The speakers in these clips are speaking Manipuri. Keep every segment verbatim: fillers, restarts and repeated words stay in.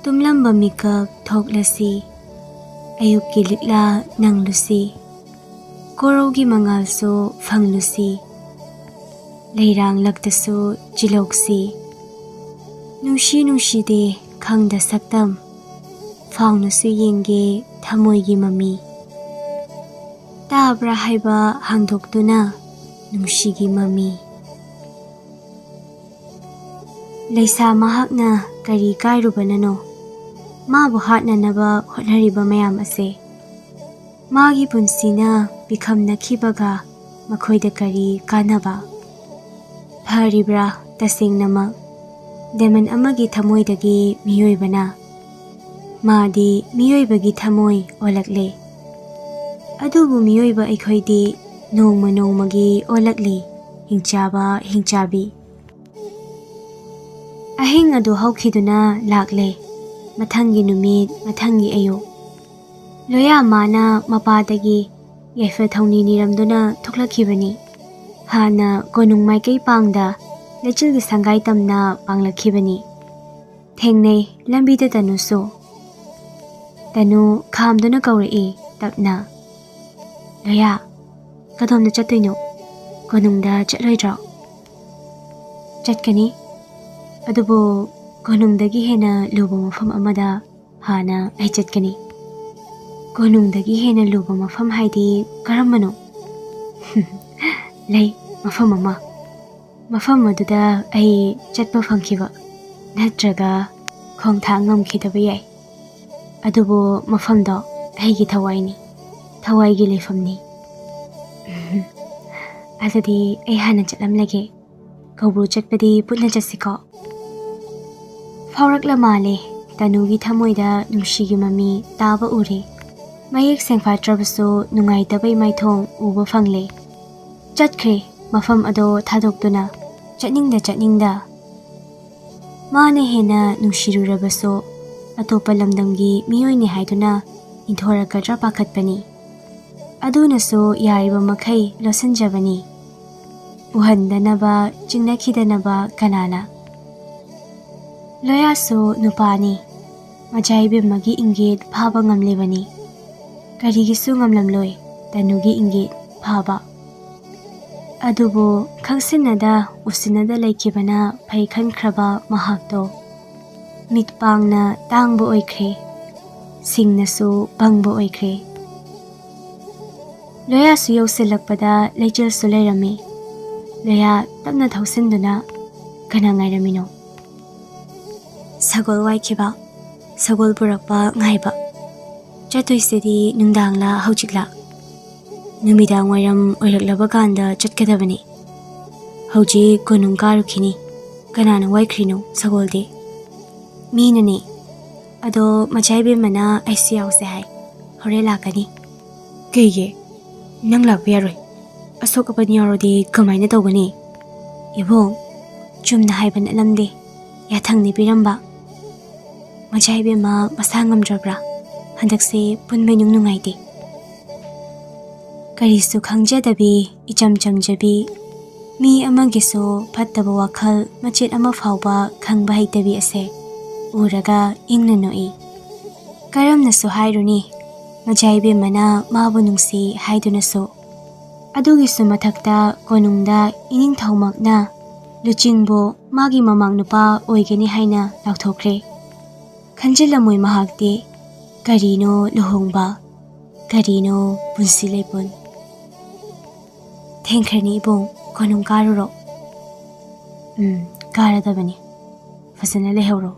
ꯇꯨꯝꯂꯝꯕ ꯃꯤꯀꯞ ꯊꯣꯛꯂꯁꯤ, ꯑꯌꯨꯛꯀꯤ ꯂꯤꯛꯂꯥ ꯅꯪꯂꯨꯁꯤ, ꯀꯣꯔꯧꯒꯤ ꯃꯉꯥꯜꯁꯨ ꯐꯪꯂꯨꯁꯤ, ꯂꯩꯔꯥꯡꯂꯛꯇꯁꯨ ꯆꯤꯜꯍꯧꯁꯤ꯫ ꯅꯨꯡꯁꯤ ꯅꯨꯡꯁꯤꯗꯦ ꯈꯪꯗ ꯁꯛꯇꯝ, ꯐꯥꯎꯅꯁꯨ ꯌꯦꯡꯒꯦ ꯊꯃꯣꯏꯒꯤ ꯃꯃꯤ꯫ ꯇꯥꯕ꯭ꯔꯥ ꯍꯥꯏꯕ ꯍꯥꯡꯗꯣꯛꯇꯨꯅ ꯅꯨꯡꯁꯤꯒꯤ ꯃꯃꯤ꯫ ꯂꯩꯁꯥ ꯃꯍꯥꯛꯅ ꯀꯔꯤ ꯀꯥꯏꯔꯨꯕꯅꯅꯣ? ꯃꯥꯕꯨ ꯍꯥꯠꯅꯅꯕ ꯍꯣꯠꯅꯔꯤꯕ ꯃꯌꯥꯝ ꯑꯁꯦ꯫ ꯃꯥꯒꯤ ꯄꯨꯟꯁꯤꯅ ꯄꯤꯈꯝꯅꯈꯤꯕꯒ ꯃꯈꯣꯏꯗ ꯀꯔꯤ ꯀꯥꯟꯅꯕ? ꯐꯔꯤꯕ꯭ꯔꯥ ꯇꯁꯦꯡꯅꯃꯛ ꯗꯦꯃꯟ ꯑꯃꯒꯤ ꯊꯃꯣꯏꯗꯒꯤ ꯃꯤꯑꯣꯏꯕꯅ? ꯃꯥꯗꯤ ꯃꯤꯑꯣꯏꯕꯒꯤ ꯊꯃꯣꯏ ꯑꯣꯜꯂꯛꯂꯦ꯫ ꯑꯗꯨꯕꯨ ꯃꯤꯑꯣꯏꯕ ꯑꯩꯈꯣꯏꯗꯤ ꯅꯣꯡꯃ ꯅꯣꯡꯃꯒꯤ ꯑꯣꯜꯂꯛꯂꯤ, ꯍꯤꯡꯆꯥꯕ ꯍꯤꯡꯆꯥꯕꯤ꯫ ꯑꯍꯤꯡ ꯑꯗꯨ ꯍꯧꯈꯤꯗꯨꯅ ꯂꯥꯛꯂꯦ꯫ ꯃꯊꯪꯒꯤ ꯅꯨꯃꯤꯠ, ꯃꯊꯪꯒꯤ ꯑꯌꯨꯛ꯫ ꯂꯣꯌꯥ ꯃꯥꯅ ꯃꯄꯥꯗꯒꯤ ꯌꯥꯏꯐ ꯊꯧꯅꯤ ꯅꯤꯔꯝꯗꯨꯅ ꯊꯣꯛꯂꯛꯈꯤꯕꯅꯤ꯫ ꯍꯥꯟꯅ ꯀꯣꯅꯨꯡ ꯃꯥꯏꯀꯩ ꯄꯥꯡꯗ ꯂꯩꯆꯤꯜꯒꯤ ꯁꯪꯒꯥꯏ ꯇꯝꯅ ꯄꯥꯡꯂꯛꯈꯤꯕꯅꯤ꯫ ꯊꯦꯡꯅꯩ ꯂꯝꯕꯤꯗ ꯇꯅꯨꯁꯨ꯫ ꯇꯅꯨ ꯈꯥꯝꯗꯨꯅ ꯀꯧꯔꯛꯏ ꯇꯞꯅ, "ꯂꯣꯌꯥ, ꯀꯗꯣꯝꯗ ꯆꯠꯇꯣꯏꯅꯣ? ꯀꯣꯅꯨꯡꯗ ꯆꯠꯂꯣꯏꯗ꯭ꯔꯣ?" "ꯆꯠꯀꯅꯤ, ꯑꯗꯨꯕꯨ ꯀꯣꯅꯨꯡꯗꯒꯤ ꯍꯦꯟꯅ ꯂꯨꯕ ꯃꯐꯝ ꯑꯃꯗ ꯍꯥꯟꯅ ꯑꯩ ꯆꯠꯀꯅꯤ꯫" "ꯀꯣꯅꯨꯡꯗꯒꯤ ꯍꯦꯟꯅ ꯂꯨꯕ ꯃꯐꯝ ꯍꯥꯏꯗꯤ ꯀꯔꯝꯕꯅꯣ?" "ꯂꯩ, ꯃꯐꯝ ꯑꯃ꯫ ꯃꯐꯝ ꯑꯗꯨꯗ ꯑꯩ ꯆꯠꯄ ꯐꯪꯈꯤꯕ ꯅꯠꯇ꯭ꯔꯒ ꯈꯣꯡꯊꯥꯡ ꯉꯝꯈꯤꯗꯕ ꯌꯥꯏ꯫ ꯑꯗꯨꯕꯨ ꯃꯐꯝꯗꯣ ꯑꯩꯒꯤ ꯊꯋꯥꯏꯅꯤ, ꯊꯋꯥꯏꯒꯤ ꯂꯩꯐꯝꯅꯤ꯫" "ꯑꯗꯨꯗꯤ ꯑꯩ ꯍꯥꯟꯅ ꯆꯠꯂꯝꯂꯒꯦ꯫ ꯀꯧꯕ꯭ꯔꯨ ꯆꯠꯄꯗꯤ ꯄꯨꯟꯅ ꯆꯠꯁꯤꯀꯣ?" ꯐꯥꯎꯔꯛꯂ ꯃꯥꯜꯂꯦ꯫ ꯇꯅꯨꯒꯤ ꯊꯃꯣꯏꯗ ꯅꯨꯡꯁꯤꯒꯤ ꯃꯃꯤ ꯇꯥꯕ ꯎꯔꯦ꯫ ꯃꯌꯦꯛ ꯁꯦꯡꯐꯥꯠꯇ꯭ꯔꯕꯁꯨ ꯅꯨꯡꯉꯥꯏꯇꯕꯩ ꯃꯥꯏꯊꯣꯡ ꯎꯕ ꯐꯪꯂꯦ꯫ ꯆꯠꯈ꯭ꯔꯦ ꯃꯐꯝ ꯑꯗꯣ ꯊꯥꯗꯣꯛꯇꯨꯅ, ꯆꯠꯅꯤꯡꯗ ꯆꯠꯅꯤꯡꯗ꯫ ꯃꯥꯅ ꯍꯦꯟꯅ ꯅꯨꯡꯁꯤꯔꯨꯔꯕꯁꯨ ꯑꯇꯣꯞꯄ ꯂꯝꯗꯝꯒꯤ ꯃꯤꯑꯣꯏꯅꯤ ꯍꯥꯏꯗꯨꯅ ꯏꯟꯊꯣꯔꯛꯀꯗ꯭ꯔꯥ ꯄꯥꯈꯠꯄꯅꯤ꯫ ꯑꯗꯨꯅꯁꯨ ꯌꯥꯔꯤꯕ ꯃꯈꯩ ꯂꯣꯠꯁꯤꯟꯖꯕꯅꯤ꯫ ꯎꯍꯟꯗꯅꯕ, ꯆꯤꯡꯅꯈꯤꯗꯅꯕ ꯀꯅꯥꯅ? ꯂꯣꯌꯥꯁꯨ ꯅꯨꯄꯥꯅꯤ, ꯃꯆꯥ ꯏꯕꯦꯝꯃꯒꯤ ꯏꯪꯒꯤꯠ ꯐꯥꯕ ꯉꯝꯂꯤꯕꯅꯤ꯫ ꯀꯔꯤꯒꯤꯁꯨ ꯉꯝꯂꯝꯂꯣꯏ ꯇꯅꯨꯒꯤ ꯏꯪꯒꯤꯠ ꯐꯥꯕ꯫ ꯑꯗꯨꯕꯨ ꯈꯪꯁꯤꯟꯅꯗ ꯎꯁꯤꯟꯅꯗ ꯂꯩꯈꯤꯕꯅ ꯐꯩ ꯈꯟꯈ꯭ꯔꯕ ꯃꯍꯥꯛꯇꯣ ꯃꯤꯠ ꯄꯥꯡꯅ ꯇꯥꯡꯕ ꯑꯣꯏꯈ꯭ꯔꯦ, ꯁꯤꯡꯅꯁꯨ ꯄꯪꯕ ꯑꯣꯏꯈ꯭ꯔꯦ꯫ ꯂꯣꯌꯥꯁꯨ ꯌꯧꯁꯤꯜꯂꯛꯄꯗ ꯂꯩꯆꯤꯜꯁꯨ ꯂꯩꯔꯝꯃꯤ꯫ ꯂꯣꯌꯥ ꯇꯞꯅ ꯊꯧꯁꯤꯟꯗꯨꯅ, "ꯀꯅꯥ ꯉꯥꯏꯔꯝꯃꯤꯅꯣ?" "ꯁꯒꯣꯜ ꯋꯥꯏꯈꯤꯕ, ꯁꯒꯣꯜ ꯄꯨꯔꯛꯄ ꯉꯥꯏꯕ꯫ ꯆꯠꯇꯣꯏꯁꯤꯗꯤ ꯅꯨꯡꯗꯥꯡꯂꯥ ꯍꯧꯖꯤꯛꯂꯥ?" "ꯅꯨꯃꯤꯗꯥꯡ ꯋꯥꯏꯔꯝ ꯑꯣꯏꯔꯛꯂꯕ ꯀꯥꯟꯗ ꯆꯠꯀꯗꯕꯅꯤ꯫ ꯍꯧꯖꯤꯛ ꯀꯣꯅꯨꯡ ꯀꯥꯔꯨꯈꯤꯅꯤ꯫ ꯀꯅꯥꯅ ꯋꯥꯏꯈ꯭ꯔꯤꯅꯣ ꯁꯒꯣꯜꯗꯤ?" "ꯃꯤꯅꯅꯦ꯫ ꯑꯗꯣ ꯃꯆꯥ ꯏꯕꯦꯝꯃꯅ ꯑꯩꯁꯨ ꯌꯥꯎꯁꯦ ꯍꯥꯏ꯫ ꯍꯣꯔꯦꯟ ꯂꯥꯛꯀꯅꯤ꯫" "ꯀꯩꯒꯤ? ꯅꯪ ꯂꯥꯛꯄ ꯌꯥꯔꯣꯏ꯫ ꯑꯁꯣꯛ ꯑꯄꯟ ꯌꯥꯎꯔꯗꯤ ꯀꯃꯥꯏꯅ ꯇꯧꯒꯅꯤ?" "ꯏꯕꯨꯡ, ꯆꯨꯝꯅ ꯍꯥꯏꯕ ꯅꯠꯂꯝꯗꯦ, ꯌꯥꯊꯪꯗꯤ ꯄꯤꯔꯝꯕ꯫ ꯃꯆꯥ ꯏꯕꯦꯝꯃ ꯃꯁꯥ ꯉꯝꯗ꯭ꯔꯕ꯭ꯔꯥ? ꯍꯟꯗꯛꯁꯦ ꯄꯨꯟꯕ ꯏꯅꯨꯡ ꯅꯨꯡꯉꯥꯏꯇꯦ꯫" ꯀꯔꯤꯁꯨ ꯈꯪꯖꯗꯕꯤ, ꯏꯆꯝ ꯆꯝꯖꯕꯤ, ꯃꯤ ꯑꯃꯒꯤꯁꯨ ꯐꯠꯇꯕ ꯋꯥꯈꯜ ꯃꯆꯦꯠ ꯑꯃ ꯐꯥꯎꯕ ꯈꯪꯕ ꯍꯩꯇꯕꯤ ꯑꯁꯦ ꯎꯔꯒ ꯏꯪꯅ ꯅꯣꯛꯏ꯫ ꯀꯔꯝꯅꯁꯨ ꯍꯥꯏꯔꯨꯅꯤ, ꯃꯆꯥ ꯏꯕꯦꯝꯃꯅ ꯃꯥꯕꯨ ꯅꯨꯡꯁꯤ ꯍꯥꯏꯗꯨꯅꯁꯨ꯫ ꯑꯗꯨꯒꯤꯁꯨ ꯃꯊꯛꯇ ꯀꯣꯅꯨꯡꯗ ꯏꯅꯤꯡꯊꯧꯃꯛꯅ ꯂꯨꯆꯤꯡꯕꯨ ꯃꯥꯒꯤ ꯃꯃꯥꯡ ꯅꯨꯄꯥ ꯑꯣꯏꯒꯅꯤ ꯍꯥꯏꯅ ꯂꯥꯎꯊꯣꯛꯈ꯭ꯔꯦ꯫ ꯈꯟꯖꯤꯜꯂꯝꯃꯣꯏ ꯃꯍꯥꯛꯇꯤ ꯀꯔꯤꯅꯣ ꯂꯨꯍꯣꯡꯕ, ꯀꯔꯤꯅꯣ ꯄꯨꯟꯁꯤ ꯂꯩꯄꯨꯟ꯫ "ꯊꯦꯡꯈ꯭ꯔꯅꯤ ꯏꯕꯨꯡ, ꯀꯣꯅꯨꯡ ꯀꯥꯔꯨꯔꯣ꯫" "ꯎꯝ, ꯀꯥꯔꯗꯕꯅꯤ꯫ ꯐꯖꯅ ꯂꯩꯍꯧꯔꯣ꯫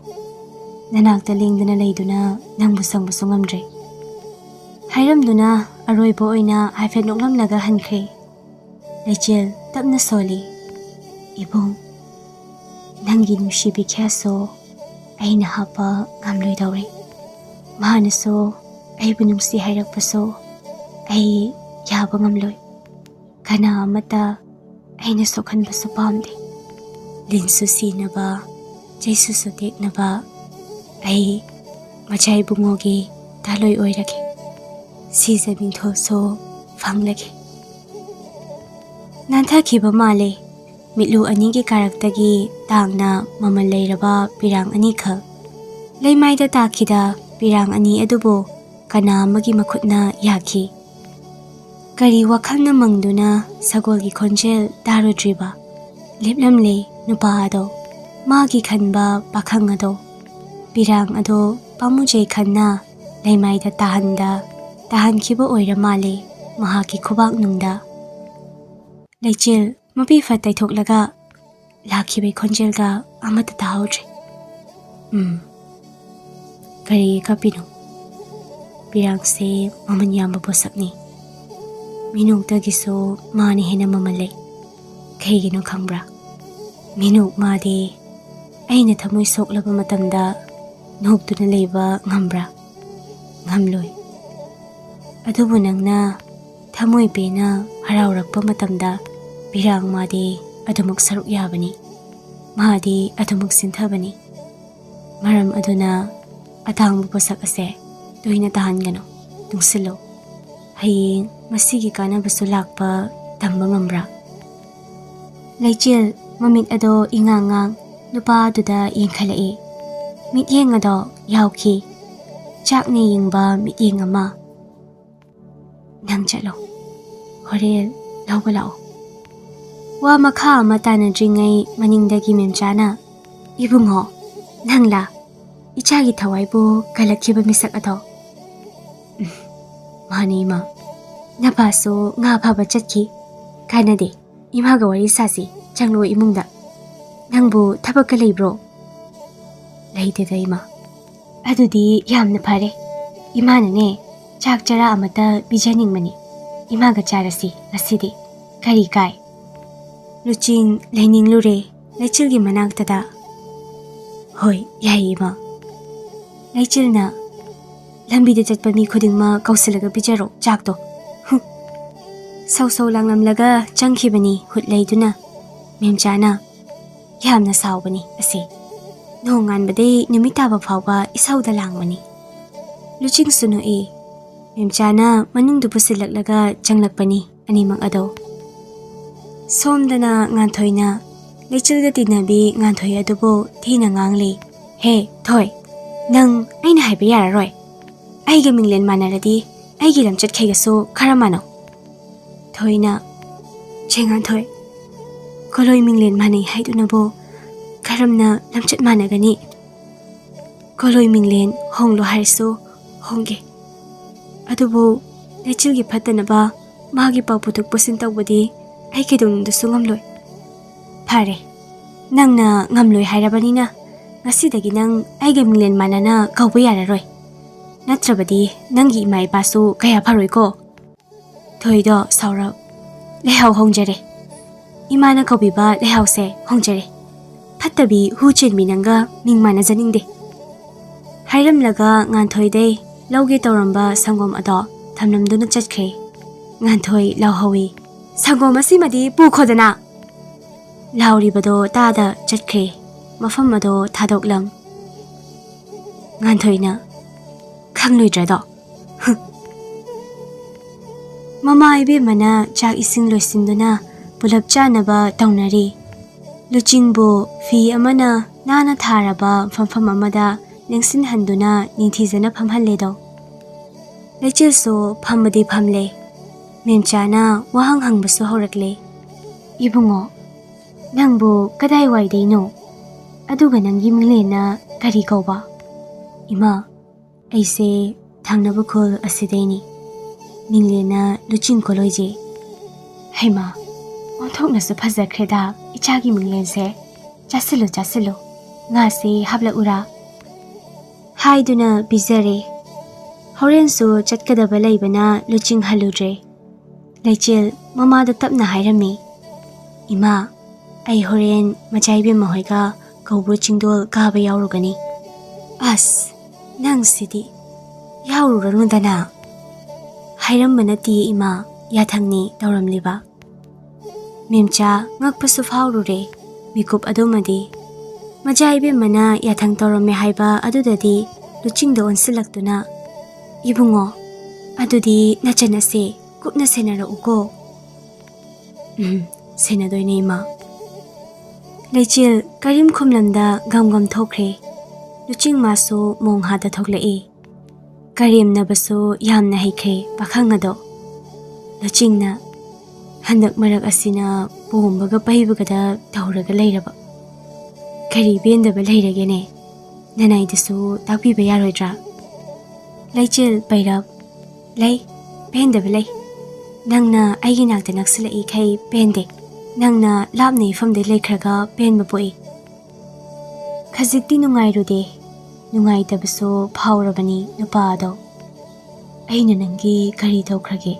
ꯅꯅꯥꯛꯇ ꯂꯦꯡꯗꯅ ꯂꯩꯗꯨꯅ ꯅꯪꯕꯨ ꯁꯪꯕꯁꯨ ꯉꯝꯗ꯭ꯔꯦ꯫" ꯍꯥꯏꯔꯝꯗꯨꯅ ꯑꯔꯣꯏꯕ ꯑꯣꯏꯅ ꯍꯥꯏꯐꯦꯠ ꯅꯣꯛꯂꯝꯂꯒ ꯍꯟꯈ꯭ꯔꯦ꯫ ꯂꯩꯆꯤꯜ ꯇꯞꯅ ꯁꯣꯜꯂꯤ꯫ "ꯏꯕꯨꯡ, ꯅꯪꯒꯤ ꯅꯨꯡꯁꯤꯕꯤ ꯈꯌꯥꯁꯨ ꯑꯩꯅ ꯍꯥꯞꯄ ꯉꯝꯂꯣꯏꯗꯧꯔꯦ꯫ ꯃꯥꯅꯁꯨ ꯑꯩꯕꯨ ꯅꯨꯡꯁꯤ ꯍꯥꯏꯔꯛꯄꯁꯨ ꯑꯩ ꯌꯥꯕ ꯉꯝꯂꯣꯏ꯫ ꯀꯅꯥ ꯑꯃꯠꯇ ꯑꯩꯅ ꯁꯣꯛꯍꯟꯕꯁꯨ ꯄꯥꯝꯗꯦ꯫ ꯂꯤꯟꯁꯨ ꯁꯤꯅꯕ, ꯆꯩꯁꯨꯁꯨ ꯇꯦꯛꯅꯕ ꯑꯩ ꯃꯆꯥ ꯏꯕꯨꯡꯉꯣꯒꯤ ꯇꯥꯂꯣꯏ ꯑꯣꯏꯔꯒꯦ꯫ ꯁꯤꯖ ꯃꯤꯡꯊꯣꯜꯁꯨ ꯐꯪꯂꯒꯦ꯫" ꯅꯥꯟꯊꯈꯤꯕ ꯃꯥꯜꯂꯦ꯫ ꯃꯤꯠꯂꯨ ꯑꯅꯤꯒꯤ ꯀꯥꯔꯛꯇꯒꯤ ꯇꯥꯡꯅ ꯃꯃꯜ ꯂꯩꯔꯕ ꯄꯤꯔꯥꯡ ꯑꯅꯤꯈꯛ꯫ ꯂꯩꯃꯥꯏꯗ ꯇꯥꯈꯤꯗ ꯄꯤꯔꯥꯡ ꯑꯅꯤ ꯑꯗꯨꯕꯨ ꯀꯅꯥ ꯑꯃꯒꯤ ꯃꯈꯨꯠꯅ ꯌꯥꯈꯤ꯫ ꯀꯔꯤ ꯋꯥꯈꯜꯅ ꯃꯪꯗꯨꯅ ꯁꯒꯣꯜꯒꯤ ꯈꯣꯟꯖꯦꯜ ꯇꯥꯔꯨꯗ꯭ꯔꯤꯕ? ꯂꯦꯞꯂꯝꯂꯦ ꯅꯨꯄꯥ ꯑꯗꯣ, ꯃꯥꯒꯤ ꯈꯟꯕ ꯄꯥꯈꯪ ꯑꯗꯣ꯫ ꯄꯤꯔꯥꯡ ꯑꯗꯣ ꯄꯥꯝꯃꯨꯖꯩ ꯈꯟꯅ ꯂꯩꯃꯥꯏꯗ ꯇꯥꯍꯟꯗ ꯇꯥꯍꯟꯈꯤꯕ ꯑꯣꯏꯔ ꯃꯥꯜꯂꯦ ꯃꯍꯥꯛꯀꯤ ꯈꯨꯕꯥꯛꯅꯨꯡꯗ꯫ ꯂꯩꯆꯤꯜ ꯃꯄꯤ ꯐꯠ ꯇꯩꯊꯣꯛꯂꯒ ꯂꯥꯛꯈꯤꯕꯒꯤ ꯈꯣꯟꯖꯦꯜꯒ ꯑꯃꯠꯇ ꯇꯥꯍꯧꯗ꯭ꯔꯦ꯫ ꯎꯝ, ꯀꯔꯤ ꯀꯞꯄꯤꯅꯣ? ꯄꯤꯔꯥꯡꯁꯦ ꯃꯃꯜ ꯌꯥꯝꯕ ꯄꯣꯠꯁꯛꯅꯤ꯫ ꯃꯤꯅꯣꯛꯇꯒꯤꯁꯨ ꯃꯥꯅ ꯍꯦꯟꯅ ꯃꯃꯜ ꯂꯩ꯫ ꯀꯩꯒꯤꯅꯣ ꯈꯪꯕ꯭ꯔꯥ? ꯃꯤꯅꯣꯛ ꯃꯥꯗꯤ ꯑꯩꯅ ꯊꯃꯣꯏ ꯁꯣꯛꯂꯕ ꯃꯇꯝꯗ ꯅꯣꯛꯇꯨꯅ ꯂꯩꯕ ꯉꯝꯕ꯭ꯔꯥ? ꯉꯝꯂꯣꯏ꯫ ꯑꯗꯨꯕꯨ ꯅꯪꯅ ꯊꯃꯣꯏ ꯄꯦꯟꯅ ꯍꯔꯥꯎꯔꯛꯄ ꯃꯇꯝꯗ ꯄꯤꯔꯥꯡ ꯃꯥꯗꯤ ꯑꯗꯨꯃꯛ ꯁꯔꯨꯛ ꯌꯥꯕꯅꯤ꯫ ꯃꯥꯗꯤ ꯑꯗꯨꯃꯛ ꯁꯤꯟꯊꯕꯅꯤ꯫ ꯃꯔꯝ ꯑꯗꯨꯅ ꯑꯇꯥꯡꯕ ꯄꯣꯠꯁꯛ ꯑꯁꯦ ꯇꯣꯏꯅ ꯇꯥꯍꯟꯒꯅꯨ꯫ ꯇꯨꯡꯁꯤꯜꯂꯨ꯫ ꯍꯌꯦꯡ ꯃꯁꯤꯒꯤ ꯀꯥꯟꯅꯕꯁꯨ ꯂꯥꯛꯄ ꯇꯝꯕ ꯉꯝꯕ꯭ꯔꯥ? ꯂꯩꯆꯤꯜ ꯃꯃꯤꯠ ꯑꯗꯣ ꯏꯉꯥꯡ ꯉꯥꯡ ꯅꯨꯄꯥ ꯑꯗꯨꯗ ꯌꯦꯡꯈꯠꯂꯛꯏ꯫ ꯃꯤꯠꯌꯦꯡ ꯑꯗꯣ ꯌꯥꯎꯈꯤ꯫ ꯆꯥꯛꯅ ꯌꯦꯡꯕ ꯃꯤꯠꯌꯦꯡ ꯑꯃ꯫ ꯅꯪ ꯆꯠꯂꯣ꯫ ꯍꯣꯔꯦꯟ ꯂꯧꯕ ꯂꯥꯛꯑꯣ꯫ ꯋꯥ ꯃꯈꯥ ꯑꯃ ꯇꯥꯅꯗ꯭ꯔꯤꯉꯩ ꯃꯅꯤꯡꯗꯒꯤ ꯃꯦꯝꯆꯥꯅ, "ꯏꯕꯨꯡꯉꯣ, ꯅꯪꯂꯥ? ꯏꯆꯥꯒꯤ ꯊꯋꯥꯏꯕꯨ ꯀꯜꯂꯛꯈꯤꯕ ꯃꯤꯁꯛ ꯑꯗꯣ?" "ꯎꯝ, ꯃꯥꯅꯦ ꯏꯃꯥ꯫ ꯅꯄꯥꯁꯨ ꯉꯥ ꯐꯥꯕ ꯆꯠꯈꯤ꯫ ꯀꯥꯟꯅꯗꯦ꯫ ꯏꯃꯥꯒ ꯋꯥꯔꯤ ꯁꯥꯁꯤ꯫ ꯆꯪꯂꯣ ꯏꯃꯨꯡꯗ꯫ ꯅꯪꯕꯨ ꯊꯕꯛꯀ ꯂꯩꯕ꯭ꯔꯣ?" "ꯂꯩꯇꯦꯗ ꯏꯃꯥ꯫" "ꯑꯗꯨꯗꯤ ꯌꯥꯝꯅ ꯐꯔꯦ꯫ ꯏꯃꯥꯅꯅꯦ, ꯆꯥꯛ ꯆꯔꯥ ꯑꯃꯇ ꯄꯤꯖꯅꯤꯡꯕꯅꯤ꯫ ꯏꯃꯥꯒ ꯆꯥꯔꯁꯤ ꯉꯁꯤꯗꯤ꯫ ꯀꯔꯤ ꯀꯥꯏ?" ꯂꯨꯆꯤꯡ ꯂꯩꯅꯤꯡꯂꯨꯔꯦ ꯂꯩꯆꯤꯜꯒꯤ ꯃꯅꯥꯛꯇꯗ꯫ "ꯍꯣꯏ, ꯌꯥꯏ ꯏꯃꯥ꯫" ꯂꯩꯆꯤꯜꯅ, "ꯂꯝꯕꯤꯗ ꯆꯠꯄ ꯃꯤ ꯈꯨꯗꯤꯡꯃꯛ ꯀꯧꯁꯤꯜꯂꯒ ꯄꯤꯖꯔꯣ ꯆꯥꯛꯇꯣ꯫ ꯍꯨꯝ꯫" ꯁꯧ ꯁꯧ ꯂꯥꯡꯂꯝꯂꯒ ꯆꯪꯈꯤꯕꯅꯤ ꯍꯨꯠ ꯂꯩꯗꯨꯅ꯫ ꯃꯦꯝꯆꯥꯅ, "ꯌꯥꯝꯅ ꯁꯥꯎꯕꯅꯤ ꯑꯁꯤ꯫ ꯅꯣꯡꯉꯥꯟꯕꯗꯩ ꯅꯨꯃꯤꯠ ꯇꯥꯕ ꯐꯥꯎꯕ ꯏꯁꯧꯗ ꯂꯥꯡꯕꯅꯤ꯫" ꯂꯨꯆꯤꯡꯁꯨ ꯅꯣꯛꯏ꯫ ꯃꯦꯝꯆꯥꯅ ꯃꯅꯨꯡꯗ ꯄꯨꯁꯤꯜꯂꯛꯂꯒ ꯆꯪꯂꯛꯄꯅꯤ ꯑꯅꯤꯃꯛ ꯑꯗꯣ꯫ ꯁꯣꯝꯗꯅ ꯉꯥꯟꯊꯣꯏꯅ ꯂꯩꯆꯤꯜꯒ ꯇꯤꯟꯅꯕꯤ ꯉꯥꯟꯊꯣꯏ ꯑꯗꯨꯕꯨ ꯊꯤꯅ ꯉꯥꯡꯂꯤ꯫ "ꯍꯦ, ꯊꯣꯏ, ꯅꯪ ꯑꯩꯅ ꯍꯥꯏꯕ ꯌꯥꯔꯔꯣꯏ꯫ ꯑꯩꯒ ꯃꯤꯡꯂꯦꯟ ꯃꯥꯟꯅꯔꯗꯤ ꯑꯩꯒꯤ ꯂꯝꯆꯠꯈꯩꯒꯁꯨ ꯈꯔ ꯃꯥꯟꯅꯧ꯫ ꯊꯣꯏꯅ, "ꯆꯦ ꯉꯥꯟꯊꯣꯏ, ꯀꯣꯂꯣꯏ ꯃꯤꯡꯂꯦꯟ ꯃꯥꯟꯅꯩ ꯍꯥꯏꯗꯨꯅꯕꯨ ꯀꯔꯝꯅ ꯂꯝꯆꯠ ꯃꯥꯟꯅꯒꯅꯤ? ꯀꯣꯂꯣꯏ ꯃꯤꯡꯂꯦꯟ ꯍꯣꯡꯂꯣ ꯍꯥꯏꯔꯁꯨ ꯍꯣꯡꯒꯦ꯫ ꯑꯗꯨꯕꯨ ꯂꯩꯆꯤꯜꯒꯤ ꯐꯠꯇꯅꯕ ꯃꯥꯒꯤ ꯄꯥꯎ ꯄꯨꯊꯣꯛ ꯄꯨꯁꯤꯟ ꯇꯧꯕꯗꯤ ꯑꯩ ꯀꯩꯗꯧꯅꯨꯡꯗꯁꯨ ꯉꯝꯂꯣꯏ꯫ ꯐꯔꯦ, ꯅꯪꯅ ꯉꯝꯂꯣꯏ ꯍꯥꯏꯔꯕꯅꯤꯅ ꯉꯁꯤꯗꯒꯤ ꯅꯪ ꯑꯩꯒ ꯃꯤꯡꯂꯦꯟ ꯃꯥꯟꯅꯅ ꯀꯧꯕ ꯌꯥꯔꯔꯣꯏ꯫ ꯅꯠꯇ꯭ꯔꯕꯗꯤ ꯅꯪꯒꯤ ꯏꯃꯥ ꯏꯄꯥꯁꯨ ꯀꯌꯥ ꯐꯔꯣꯏꯀꯣ꯫" ꯊꯣꯏꯗꯣ ꯁꯥꯎꯔꯞ, "ꯂꯩꯍꯥꯎ ꯍꯣꯡꯖꯔꯦ꯫ ꯏꯃꯥꯅ ꯀꯧꯕꯤꯕ ꯂꯩꯍꯥꯎꯁꯦ ꯍꯣꯡꯖꯔꯦ꯫ ꯐꯠꯇꯕꯤ ꯍꯨ ꯆꯦꯟꯕꯤ ꯅꯪꯒ ꯃꯤꯡ ꯃꯥꯟꯅꯖꯅꯤꯡꯗꯦ꯫" ꯍꯥꯏꯔꯝꯂꯒ ꯉꯥꯟꯊꯣꯏꯗꯩ ꯂꯧꯒꯦ ꯇꯧꯔꯝꯕ ꯁꯪꯒꯣꯝ ꯑꯗꯣ ꯊꯝꯂꯝꯗꯨꯅ ꯆꯠꯈ꯭ꯔꯦ꯫ ꯉꯥꯟꯊꯣꯏ ꯂꯥꯎꯍꯧꯏ, "ꯁꯪꯒꯣꯝ ꯑꯁꯤꯃꯗꯤ ꯄꯨꯈꯣꯗꯅ!" ꯂꯥꯎꯔꯤꯕꯗꯣ ꯇꯥꯗ ꯆꯠꯈ꯭ꯔꯦ꯫ ꯃꯐꯝ ꯑꯗꯣ ꯊꯥꯗꯣꯛꯂꯝ꯫ ꯉꯥꯟꯊꯣꯏꯅ, "ꯈꯪꯂꯣꯏꯗ꯭ꯔꯗꯣ?" ꯃꯃꯥ ꯏꯕꯦꯝꯃꯅ ꯆꯥꯛ ꯏꯁꯤꯡ ꯂꯣꯏꯁꯤꯟꯗꯨꯅ ꯄꯨꯂꯞ ꯆꯥꯅꯕ ꯇꯧꯅꯔꯤ꯫ ꯂꯨꯆꯤꯡꯕꯨ ꯐꯤ ꯑꯃꯅ ꯅꯥꯟꯅ ꯊꯥꯔꯕ ꯐꯝꯐꯝ ꯑꯃꯗ ꯂꯦꯡꯁꯤꯟꯍꯟꯗꯨꯅ ꯅꯤꯡꯊꯤꯖꯅ ꯐꯝꯍꯜꯂꯦꯗꯣ꯫ ꯂꯩꯆꯤꯜꯁꯨ ꯐꯝꯕꯗꯤ ꯐꯝꯂꯦ꯫ ꯃꯦꯝꯆꯥꯅ ꯋꯥꯍꯪ ꯍꯪꯕꯁꯨ ꯍꯧꯔꯛꯂꯦ꯫ "ꯏꯕꯨꯡꯉꯣ, ꯅꯪꯕꯨ ꯀꯗꯥꯏꯋꯥꯏꯗꯩꯅꯣ? ꯑꯗꯨꯒ ꯅꯪꯒꯤ ꯃꯤꯡꯂꯦꯟꯅ ꯀꯔꯤ ꯀꯧꯕ?" "ꯏꯃꯥ, ꯑꯩꯁꯦ ꯊꯪꯅꯕ ꯈꯨꯜ ꯑꯁꯤꯗꯩꯅꯤ꯫ ꯃꯤꯡꯂꯦꯟꯅ ꯂꯨꯆꯤꯡ ꯀꯣꯂꯣꯏꯖꯦ꯫" "ꯍꯩꯃꯥ, ꯑꯣꯟꯊꯣꯛꯅꯁꯨ ꯐꯖꯈ꯭ꯔꯦꯗ ꯏꯆꯥꯒꯤ ꯃꯤꯡꯂꯦꯟꯁꯦ꯫ ꯆꯥꯁꯤꯜꯂꯨ, ꯆꯥꯁꯤꯜꯂꯨ꯫ ꯉꯥꯁꯦ ꯍꯥꯞꯂꯛꯎꯔꯥ?" ꯍꯥꯏꯗꯨꯅ ꯄꯤꯖꯔꯦ꯫ ꯍꯣꯔꯦꯟꯁꯨ ꯆꯠꯀꯗꯕ ꯂꯩꯕꯅ ꯂꯨꯆꯤꯡ ꯍꯜꯂꯨꯗ꯭ꯔꯦ꯫ ꯂꯩꯆꯤꯜ ꯃꯃꯥꯗ ꯇꯞꯅ ꯍꯥꯏꯔꯝꯃꯤ, "ꯏꯃꯥ, ꯑꯩ ꯍꯣꯔꯦꯟ ꯃꯆꯥ ꯏꯕꯦꯝꯃ ꯍꯣꯏꯒ ꯀꯧꯕ꯭ꯔꯨ ꯆꯤꯡꯗꯣꯜ ꯀꯥꯕ ꯌꯥꯎꯔꯨꯒꯅꯤ꯫" "ꯑꯁ, ꯅꯪꯁꯤꯗꯤ ꯌꯥꯎꯔꯨꯔꯅꯨꯗꯅ꯫" "ꯍꯥꯏꯔꯝꯕ ꯅꯠꯇꯤꯌꯦ ꯏꯃꯥ, ꯌꯥꯊꯪꯅꯤ ꯇꯧꯔꯝꯂꯤꯕ꯫" ꯃꯦꯝꯆꯥ ꯉꯛꯄꯁꯨ ꯐꯥꯎꯔꯨꯔꯦ꯫ ꯃꯤꯀꯨꯞ ꯑꯗꯨꯃꯗꯤ ꯃꯆꯥ ꯏꯕꯦꯝꯃꯅ ꯌꯥꯊꯪ ꯇꯧꯔꯝꯃꯦ ꯍꯥꯏꯕ ꯑꯗꯨꯗꯗꯤ ꯂꯨꯆꯤꯡꯗ ꯑꯣꯟꯁꯤꯜꯂꯛꯇꯨꯅ, "ꯏꯕꯨꯡꯉꯣ, ꯑꯗꯨꯗꯤ ꯅꯆꯟ ꯑꯁꯦ ꯀꯨꯞꯅ ꯁꯦꯟꯅꯔꯛꯎꯀꯣ꯫" "ꯎꯝ, ꯁꯦꯟꯅꯗꯣꯏꯅꯦ ꯏꯃꯥ꯫" ꯂꯩꯆꯤꯜ ꯀꯔꯤꯝ ꯈꯨꯝꯂꯝꯗ ꯒꯝ ꯒꯝ ꯊꯣꯛꯈ꯭ꯔꯦ꯫ ꯂꯨꯆꯤꯡ ꯃꯥꯁꯨ ꯃꯣꯡꯍꯥꯗ ꯊꯣꯛꯂꯛꯏ꯫ ꯀꯔꯦꯝꯅꯕꯁꯨ ꯌꯥꯝꯅ ꯍꯩꯈ꯭ꯔꯦ ꯄꯥꯈꯪ ꯑꯗꯣ꯫ ꯂꯨꯆꯤꯡꯅ, "ꯍꯟꯗꯛ ꯃꯔꯛ ꯑꯁꯤꯅ ꯄꯣꯝꯕꯒ ꯄꯩꯕꯒꯗ ꯇꯧꯔꯒ ꯂꯩꯔꯕ꯫ ꯀꯔꯤ ꯄꯦꯟꯗꯕ ꯂꯩꯔꯒꯦꯅꯦ? ꯅꯅꯥꯏꯗꯁꯨ ꯇꯥꯛꯄꯤꯕ ꯌꯥꯔꯣꯏꯗ꯭ꯔꯥ?" ꯂꯩꯆꯦꯜ ꯄꯩꯔꯞ, "ꯂꯩ, ꯄꯦꯟꯗꯕ ꯂꯩ꯫ ꯅꯪꯅ ꯑꯩꯒꯤ ꯅꯥꯛꯇ ꯅꯛꯁꯤꯜꯂꯛꯏꯈꯩ ꯄꯦꯟꯗꯦ꯫ ꯅꯪꯅ ꯂꯥꯞꯅ ꯏꯐꯝꯗ ꯂꯩꯈ꯭ꯔꯒ ꯄꯦꯟꯕ ꯄꯣꯛꯏ꯫" ꯈꯖꯤꯛꯇꯤ ꯅꯨꯡꯉꯥꯏꯔꯨꯗꯦ꯫ ꯅꯨꯡꯉꯥꯏꯇꯕꯁꯨ ꯐꯥꯎꯔꯕꯅꯤ ꯅꯨꯄꯥ ꯑꯗꯣ꯫ "ꯑꯩꯅ ꯅꯪꯒꯤ ꯀꯔꯤ ꯇꯧꯈ꯭ꯔꯒꯦ?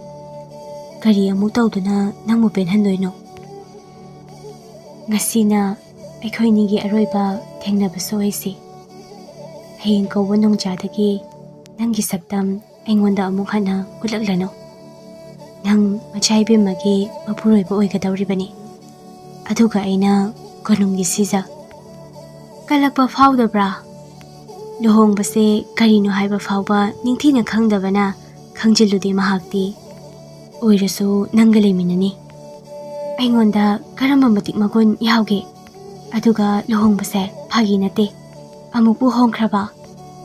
ꯀꯔꯤ ꯑꯃꯨꯛ ꯇꯧꯗꯨꯅ ꯅꯪꯕꯨ ꯄꯦꯟꯍꯟꯗꯣꯏꯅꯣ? ꯉꯁꯤꯅ ꯑꯩꯈꯣꯏꯅꯤꯒꯤ ꯑꯔꯣꯏꯕ ꯊꯦꯡꯅꯕꯁꯨ ꯑꯣꯏꯁꯤ꯫ ꯍꯌꯦꯡ ꯀꯧꯕ ꯅꯣꯡꯖꯥꯗꯒꯤ ꯅꯪꯒꯤ ꯁꯛꯇꯝ ꯑꯩꯉꯣꯟꯗ ꯑꯃꯨꯛ ꯍꯟꯅ ꯎꯠꯂꯛꯂꯅꯨ꯫ ꯅꯪ ꯃꯆꯥ ꯏꯕꯦꯝꯃꯒꯤ ꯃꯄꯨꯔꯣꯏꯕ ꯑꯣꯏꯒꯗꯧꯔꯤꯕꯅꯤ꯫ ꯑꯗꯨꯒ ꯑꯩꯅ ꯀꯣꯅꯨꯡꯒꯤ ꯁꯤꯖ꯫ ꯀꯜꯂꯛꯄ ꯐꯥꯎꯗꯕ꯭ꯔꯥ? ꯂꯨꯍꯣꯡꯕꯁꯦ ꯀꯔꯤꯅꯣ ꯍꯥꯏꯕ ꯐꯥꯎꯕ ꯅꯤꯡꯊꯤꯅ ꯈꯪꯗꯕꯅ ꯈꯪꯖꯤꯜꯂꯨꯗꯦ ꯃꯍꯥꯛꯇꯤ꯫ ꯑꯣꯏꯔꯁꯨ ꯅꯪꯒ ꯂꯩꯃꯤꯟꯅꯅꯤ꯫ ꯑꯩꯉꯣꯟꯗ ꯀꯔꯝꯕ ꯃꯇꯤꯛ ꯃꯒꯨꯟ ꯌꯥꯎꯒꯦ? ꯑꯗꯨꯒ ꯂꯨꯍꯣꯡꯕꯁꯦ ꯐꯥꯒꯤ ꯅꯠꯇꯦ꯫ ꯑꯃꯨꯛꯄꯨ ꯍꯣꯡꯈ꯭ꯔꯕ,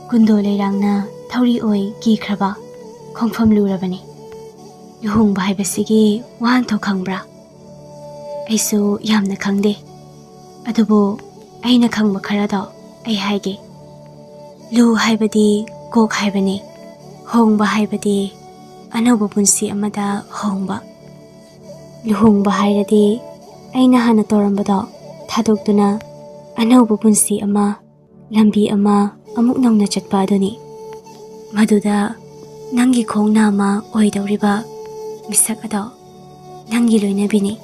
ꯀꯨꯟꯗꯣ ꯂꯩꯔꯥꯡꯅ ꯊꯧꯔꯤ ꯑꯣꯏ ꯀꯤꯈ꯭ꯔꯕ ꯈꯣꯡꯐꯝ ꯂꯨꯔꯕꯅꯤ꯫ ꯂꯨꯍꯣꯡꯕ ꯍꯥꯏꯕꯁꯤꯒꯤ ꯋꯥꯍꯟꯊꯣꯛ ꯈꯪꯕ꯭ꯔꯥ? ꯑꯩꯁꯨ ꯌꯥꯝꯅ ꯈꯪꯗꯦ, ꯑꯗꯨꯕꯨ ꯑꯩꯅ ꯈꯪꯕ ꯈꯔꯗꯣ ꯑꯩ ꯍꯥꯏꯒꯦ꯫ ꯂꯨ ꯍꯥꯏꯕꯗꯤ ꯀꯣꯛ ꯍꯥꯏꯕꯅꯤ꯫ ꯍꯣꯡꯕ ꯍꯥꯏꯕꯗꯤ ꯑꯅꯧꯕ ꯄꯨꯟꯁꯤ ꯑꯃꯗ ꯍꯣꯡꯕ꯫ ꯂꯨꯍꯣꯡꯕ ꯍꯥꯏꯔꯗꯤ ꯑꯩꯅ ꯍꯥꯟꯅ ꯇꯧꯔꯝꯕꯗꯣ ꯊꯥꯗꯣꯛꯇꯨꯅ ꯑꯅꯧꯕ ꯄꯨꯟꯁꯤ ꯑꯃ, ꯂꯝꯕꯤ ꯑꯃ ꯑꯃꯨꯛ ꯅꯧꯅ ꯆꯠꯄ ꯑꯗꯨꯅꯤ꯫ ꯃꯗꯨꯗ ꯅꯪꯒꯤ ꯈꯣꯡ ꯅꯥꯝꯃ ꯑꯣꯏꯗꯧꯔꯤꯕ ꯃꯤꯁꯛ ꯑꯗꯣ ꯅꯪꯒꯤ ꯂꯣꯏꯅꯕꯤꯅꯤ꯫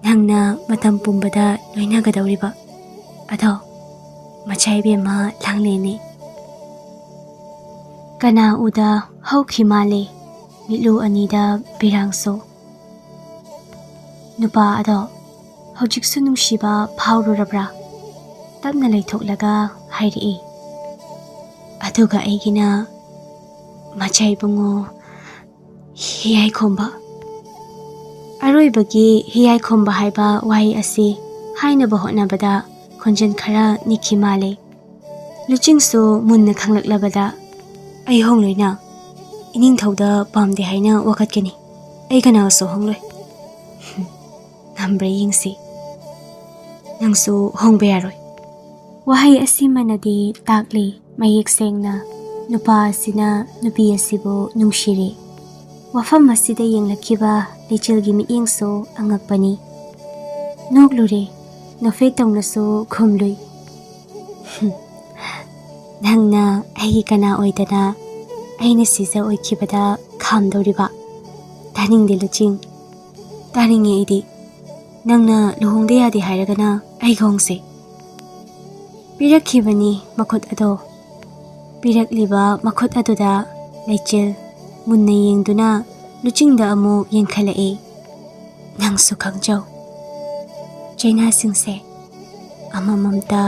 ꯅꯪꯅ ꯃꯇꯝ ꯄꯨꯝꯕꯗ ꯂꯣꯏꯅꯒꯗꯧꯔꯤꯕ ꯑꯗꯣ ꯃꯆꯥ ꯏꯕꯦꯝꯃ ꯂꯥꯡꯂꯦꯟꯅꯤ꯫" ꯀꯅꯥ ꯎꯗ ꯍꯧꯈꯤ ꯃꯥꯜꯂꯦ ꯃꯤꯠꯂꯨ ꯑꯅꯤꯗ ꯄꯤꯔꯥꯡꯁꯨ꯫ ꯅꯨꯄꯥ ꯑꯗꯣ ꯍꯧꯖꯤꯛꯁꯨ ꯅꯨꯡꯁꯤꯕ ꯐꯥꯎꯔꯨꯔꯕ꯭ꯔꯥ? ꯇꯞꯅ ꯂꯩꯊꯣꯛꯂꯒ ꯍꯥꯏꯔꯛꯏ꯫ ꯑꯗꯨꯒ ꯑꯩꯒꯤꯅ ꯃꯆꯥ ꯏꯕꯨꯡꯉꯣ ꯍꯤꯌꯥꯏꯈꯣꯝꯕ꯫ ꯑꯔꯣꯏꯕꯒꯤ ꯍꯤꯌꯥꯏꯈꯣꯝꯕ ꯍꯥꯏꯕ ꯋꯥꯍꯩ ꯑꯁꯤ ꯍꯥꯏꯅꯕ ꯍꯣꯠꯅꯕꯗ ꯈꯣꯟꯖꯦꯜ ꯈꯔ ꯅꯤꯛꯈꯤ ꯃꯥꯜꯂꯦ꯫ ꯂꯨꯆꯤꯡꯁꯨ ꯃꯨꯟꯅ ꯈꯪꯂꯛꯂꯕꯗ, "ꯑꯩ ꯍꯣꯡꯂꯣꯏꯅ, ꯏꯅꯤꯡꯊꯧꯗ ꯄꯥꯝꯗꯦ ꯍꯥꯏꯅ ꯋꯥꯀꯠꯀꯅꯤ꯫ ꯑꯩ ꯀꯅꯥꯁꯨ ꯍꯣꯡꯂꯣꯏ꯫" "ꯉꯝꯕ꯭ꯔꯥ ꯌꯦꯡꯁꯤ꯫ ꯅꯪꯁꯨ ꯍꯣꯡꯕ ꯌꯥꯔꯣꯏ꯫" ꯋꯥꯍꯩ ꯑꯁꯤꯃꯅꯗꯤ ꯇꯥꯛꯂꯤ ꯃꯌꯦꯛ ꯁꯦꯡꯅ, ꯅꯨꯄꯥ ꯑꯁꯤꯅ ꯅꯨꯄꯤ ꯑꯁꯤꯕꯨ ꯅꯨꯡꯁꯤꯔꯤ꯫ ꯋꯥꯐꯝ ꯑꯁꯤꯗ ꯌꯦꯡꯂꯛꯈꯤꯕ ꯂꯩꯆꯤꯜꯒꯤ ꯃꯤꯠꯌꯦꯡꯁꯨ ꯑꯉꯛꯄꯅꯤ꯫ ꯅꯣꯛꯂꯨꯔꯦ, ꯅꯣꯐꯦꯠ ꯇꯧꯅꯁꯨ ꯈꯨꯝꯂꯨꯏ꯫ "ꯅꯪꯅ ꯑꯩꯒꯤ ꯀꯅꯥ ꯑꯣꯏꯗꯅ ꯑꯩꯅ ꯁꯤꯖ ꯑꯣꯏꯈꯤꯕꯗ ꯈꯥꯝꯗꯧꯔꯤꯕ? ꯇꯥꯅꯤꯡꯗꯦ ꯂꯨꯆꯤꯡ꯫ ꯇꯥꯅꯤꯡꯉꯦ ꯑꯩꯗꯤ꯫ ꯅꯪꯅ ꯂꯨꯍꯣꯡꯗ ꯌꯥꯗꯦ ꯍꯥꯏꯔꯒꯅ ꯑꯩꯒ ꯍꯣꯡꯁꯦ꯫" ꯄꯤꯔꯛꯈꯤꯕꯅꯤ ꯃꯈꯨꯠ ꯑꯗꯣ꯫ ꯄꯤꯔꯛꯂꯤꯕ ꯃꯈꯨꯠ ꯑꯗꯨꯗ ꯂꯩꯆꯤꯜ ꯃꯨꯟꯅ ꯌꯦꯡꯗꯨꯅ ꯂꯨꯆꯤꯡꯗ ꯑꯃꯨꯛ ꯌꯦꯡꯈꯠꯂꯛꯏ꯫ "ꯅꯪꯁꯨ ꯈꯪꯖꯧ, ꯆꯩꯅꯥꯁꯤꯡꯁꯦ ꯑꯃꯃꯝꯇ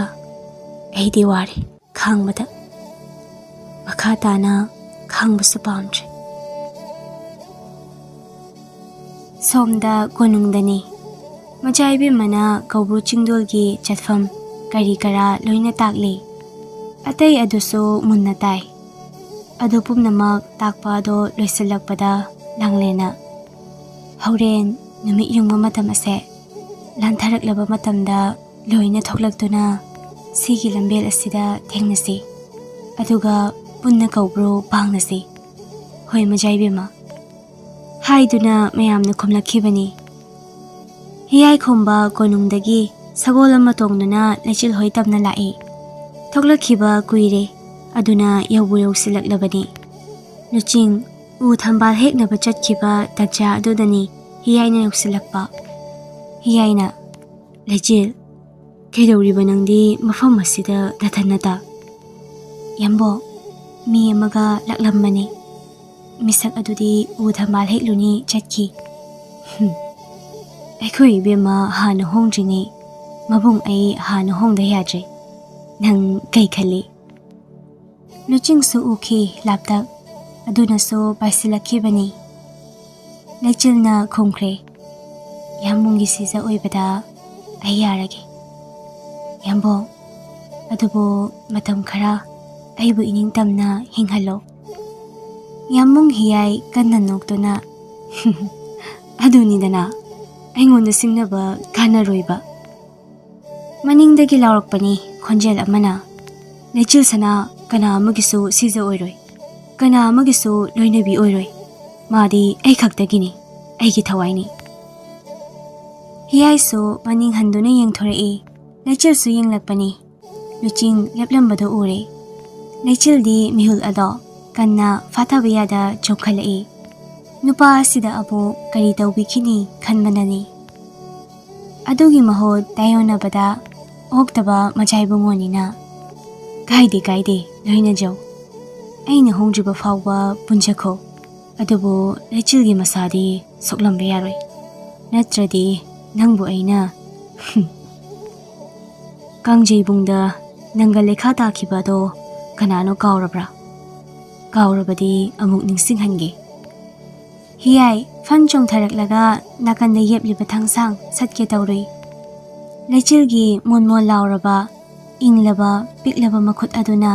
ꯑꯩꯗꯤ ꯋꯥꯔꯦ ꯈꯥꯡꯕꯗ꯫ ꯃꯈꯥ ꯇꯥꯅ ꯈꯥꯡꯕꯁꯨ ꯄꯥꯝꯗ꯭ꯔꯦ꯫" ꯁꯣꯝꯗ ꯀꯣꯅꯨꯡꯗꯅꯤ꯫ ꯃꯆꯥ ꯏꯕꯦꯝꯃꯅ ꯀꯧꯕ꯭ꯔꯨ ꯆꯤꯡꯗꯣꯜꯒꯤ ꯆꯠꯐꯝ ꯀꯔꯤ ꯀꯔꯥ ꯂꯣꯏꯅ ꯇꯥꯛꯂꯤ꯫ ꯑꯇꯩ ꯑꯗꯨꯁꯨ ꯃꯨꯟꯅ ꯇꯥꯏ꯫ ꯑꯗꯨ ꯄꯨꯝꯅꯃꯛ ꯇꯥꯛꯄ ꯑꯗꯣ ꯂꯣꯏꯁꯤꯜꯂꯛꯄꯗ ꯂꯥꯡꯂꯦꯟꯅ, "ꯍꯣꯔꯦꯟ ꯅꯨꯃꯤꯠ ꯌꯨꯡꯕ ꯃꯇꯝ ꯑꯁꯦ ꯂꯥꯟꯊꯔꯛꯂꯕ ꯃꯇꯝꯗ ꯂꯣꯏꯅ ꯊꯣꯛꯂꯛꯇꯨꯅ ꯁꯤꯒꯤ ꯂꯝꯕꯦꯜ ꯑꯁꯤꯗ ꯊꯦꯡꯅꯁꯤ꯫ ꯑꯗꯨꯒ ꯄꯨꯟꯅ ꯀꯧꯕ꯭ꯔꯨ ꯄꯥꯡꯅꯁꯤ꯫ ꯍꯣꯏ, ꯃꯆꯥ ꯏꯕꯦꯝꯃ꯫" ꯍꯥꯏꯗꯨꯅ ꯃꯌꯥꯝꯅ ꯈꯨꯝꯂꯛꯈꯤꯕꯅꯤ꯫ ꯍꯤꯌꯥꯏꯈꯣꯝꯕ ꯀꯣꯅꯨꯡꯗꯒꯤ ꯁꯒꯣꯜ ꯑꯃ ꯇꯣꯡꯗꯨꯅ ꯂꯩꯆꯤꯜ ꯍꯣꯏ ꯇꯝꯅ ꯂꯥꯛꯏ꯫ ꯊꯣꯛꯂꯛꯈꯤꯕ ꯀꯨꯏꯔꯦ, ꯑꯗꯨꯅ ꯌꯧꯕꯨ ꯌꯧꯁꯤꯜꯂꯛꯂꯕꯅꯤ꯫ ꯂꯨꯆꯤꯡ, ꯎ ꯊꯝꯕꯥꯜ ꯍꯦꯛꯅꯕ ꯆꯠꯈꯤꯕ ꯇꯟꯖꯥ ꯑꯗꯨꯗꯅꯤ ꯍꯤꯌꯥꯏꯅ ꯌꯧꯁꯤꯜꯂꯛꯄ꯫ ꯍꯤꯌꯥꯏꯅ, "ꯂꯩꯆꯤꯜ, ꯀꯩꯗꯧꯔꯤꯕ ꯅꯪꯗꯤ ꯃꯐꯝ ꯑꯁꯤꯗ ꯅꯊꯟꯅꯇ?" "ꯌꯥꯝꯕꯣ, ꯃꯤ ꯑꯃꯒ ꯂꯥꯛꯂꯝꯕꯅꯤ꯫ ꯃꯤꯁꯛ ꯑꯗꯨꯗꯤ ꯎ ꯊꯝꯕꯥꯜ ꯍꯦꯛꯂꯨꯅꯤ ꯆꯠꯈꯤ꯫" "ꯍꯨꯝ, ꯑꯩꯈꯣꯏ ꯏꯕꯦꯝꯃ ꯍꯥꯟꯅ ꯍꯣꯡꯗ꯭ꯔꯤꯉꯩ ꯃꯕꯨꯡ ꯑꯩ ꯍꯥꯟꯅ ꯍꯣꯡꯗ ꯌꯥꯗ꯭ꯔꯦ꯫ ꯅꯪ ꯀꯩ ꯈꯜꯂꯤ?" ꯂꯨꯆꯤꯡꯁꯨ ꯎꯈꯤ ꯂꯥꯞꯇꯛ, ꯑꯗꯨꯅꯁꯨ ꯄꯥꯏꯁꯤꯜꯂꯛꯈꯤꯕꯅꯤ꯫ ꯂꯩꯆꯤꯜꯅ ꯈꯨꯝꯈ꯭ꯔꯦ, "ꯌꯥꯝꯕꯨꯡꯒꯤ ꯁꯤꯖ ꯑꯣꯏꯕꯗ ꯑꯩ ꯌꯥꯔꯒꯦ꯫ ꯌꯥꯝꯕꯨꯡ, ꯑꯗꯨꯕꯨ ꯃꯇꯝ ꯈꯔ ꯑꯩꯕꯨ ꯏꯅꯤꯡꯇꯝꯅ ꯍꯤꯡꯍꯜꯂꯣ꯫ ꯌꯥꯝꯕꯨꯡ ꯍꯤꯌꯥꯏ ꯀꯟꯅ ꯅꯣꯛꯇꯨꯅ, "ꯑꯗꯨꯅꯤꯗꯅ ꯑꯩꯉꯣꯟꯗ ꯁꯤꯡꯅꯕ ꯀꯥꯟꯅꯔꯣꯏꯕ"꯫ ꯃꯅꯤꯡꯗꯒꯤ ꯂꯥꯎꯔꯛꯄꯅꯤ ꯈꯣꯟꯖꯦꯜ ꯑꯃꯅ, "ꯂꯩꯆꯤꯜ ꯁꯅꯥ ꯀꯅꯥ ꯑꯃꯒꯤꯁꯨ ꯁꯤꯖ ꯑꯣꯏꯔꯣꯏ, ꯀꯅꯥ ꯑꯃꯒꯤꯁꯨ ꯂꯣꯏꯅꯕꯤ ꯑꯣꯏꯔꯣꯏ꯫ ꯃꯥꯗꯤ ꯑꯩ ꯈꯛꯇꯒꯤꯅꯤ, ꯑꯩꯒꯤ ꯊꯋꯥꯏꯅꯤ"꯫ ꯍꯤꯌꯥꯏꯁꯨ ꯃꯅꯤꯡ ꯍꯟꯗꯨꯅ ꯌꯦꯡꯊꯣꯔꯛꯏ꯫ ꯂꯩꯆꯤꯜꯁꯨ ꯌꯦꯡꯂꯛꯄꯅꯤ꯫ ꯂꯨꯆꯤꯡ ꯂꯦꯞꯂꯝꯕꯗꯨ ꯎꯔꯦ꯫ ꯂꯩꯆꯤꯜꯗꯤ ꯃꯤꯍꯨꯜ ꯑꯗꯣ ꯀꯟꯅ ꯐꯥꯊꯕ ꯌꯥꯗ ꯆꯣꯡꯈꯠꯂꯛꯏ꯫ ꯅꯨꯄꯥ ꯑꯁꯤꯗ ꯑꯃꯨꯛ ꯀꯔꯤ ꯇꯧꯕꯤꯈꯤꯅꯤ ꯈꯟꯕꯅꯅꯤ꯫ ꯑꯗꯨꯒꯤ ꯃꯍꯨꯠ ꯇꯥꯏꯌꯣꯟꯅꯕꯗ ꯑꯣꯛꯇꯕ ꯃꯖꯥꯏꯕꯨꯡꯉꯣꯅꯤꯅ, "ꯀꯥꯏꯗꯦ, ꯀꯥꯏꯗꯦ, ꯂꯣꯏꯅꯖꯧ꯫ ꯑꯩꯅ ꯍꯣꯡꯗ꯭ꯔꯤꯕ ꯐꯥꯎꯕ ꯄꯨꯟꯖꯈꯣ꯫ ꯑꯗꯨꯕꯨ ꯂꯩꯆꯤꯜꯒꯤ ꯃꯁꯥꯗꯤ ꯁꯣꯛꯂꯝꯕ ꯌꯥꯔꯣꯏ꯫ ꯅꯠꯇ꯭ꯔꯗꯤ ꯅꯪꯕꯨ ꯑꯩꯅ" "ꯀꯥꯡꯖꯩꯕꯨꯡꯗ ꯅꯪꯒ ꯂꯩꯈꯥ ꯇꯥꯈꯤꯕ ꯑꯗꯣ ꯀꯅꯥꯅꯣ ꯀꯥꯎꯔꯕ꯭ꯔꯥ? ꯀꯥꯎꯔꯕꯗꯤ ꯑꯃꯨꯛ ꯅꯤꯡꯁꯤꯡꯍꯟꯒꯦ"꯫ ꯍꯤꯌꯥꯏ ꯐꯟ ꯆꯣꯡꯊꯔꯛꯂꯒ ꯅꯥꯀꯟꯗ ꯌꯦꯞꯂꯤꯕ ꯊꯥꯡꯁꯥꯡ ꯁꯠꯀꯦ ꯇꯧꯔꯨꯏ꯫ ꯂꯩꯆꯤꯜꯒꯤ ꯃꯣꯟ ꯃꯣꯟ ꯂꯥꯎꯔꯕ, ꯏꯪꯂꯕ, ꯄꯤꯛꯂꯕ ꯃꯈꯨꯠ ꯑꯗꯨꯅ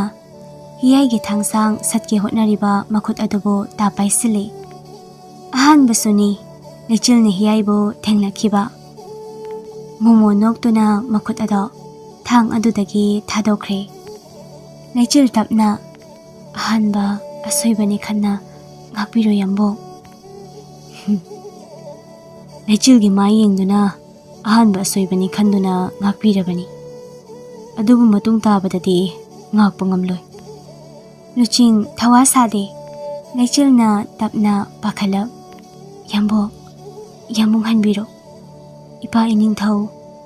ꯍꯤꯌꯥꯏꯒꯤ ꯊꯥꯡꯁꯥꯡ ꯁꯠꯀꯦ ꯍꯣꯠꯅꯔꯤꯕ ꯃꯈꯨꯠ ꯑꯗꯨꯕꯨ ꯇꯥꯞ ꯄꯥꯏꯁꯤꯜꯂꯤ꯫ ꯑꯍꯥꯟꯕꯁꯨꯅꯤ ꯂꯩꯆꯤꯜꯅ ꯍꯤꯌꯥꯏꯕꯨ ꯊꯦꯡꯂꯛꯈꯤꯕ꯫ ꯃꯣꯃꯣ ꯅꯣꯛꯇꯨꯅ ꯃꯈꯨꯠ ꯑꯗꯣ ꯊꯥꯡ ꯑꯗꯨꯗꯒꯤ ꯊꯥꯗꯣꯛꯈ꯭ꯔꯦ꯫ ꯂꯩꯆꯤꯜ ꯇꯞꯅ, "ꯑꯍꯥꯟꯕ ꯑꯁꯣꯏꯕꯅꯤ ꯈꯟꯅ ꯉꯥꯛꯄꯤꯔꯣ ꯌꯥꯝꯕꯨꯡ"꯫ ꯂꯩꯆꯤꯜꯒꯤ ꯃꯥꯏ ꯌꯦꯡꯗꯨꯅ, "ꯑꯍꯥꯟꯕ ꯑꯁꯣꯏꯕꯅꯤ ꯈꯟꯗꯨꯅ ꯉꯥꯛꯄꯤꯔꯕꯅꯤ꯫ ꯑꯗꯨꯕꯨ ꯃꯇꯨꯡ ꯇꯥꯕꯗꯗꯤ ꯉꯥꯛꯄ ꯉꯝꯂꯣꯏ"꯫ ꯂꯨꯆꯤꯡ ꯊꯋꯥ ꯁꯥꯗꯦ꯫ ꯂꯩꯆꯤꯜꯅ ꯇꯞꯅ ꯄꯥꯈꯠꯂꯞ, "ꯌꯥꯝꯕꯨꯡ, ꯌꯥꯝꯕꯨꯡ ꯍꯟꯕꯤꯔꯣ꯫ ꯏꯄꯥ ꯏꯅꯤꯡꯊꯧ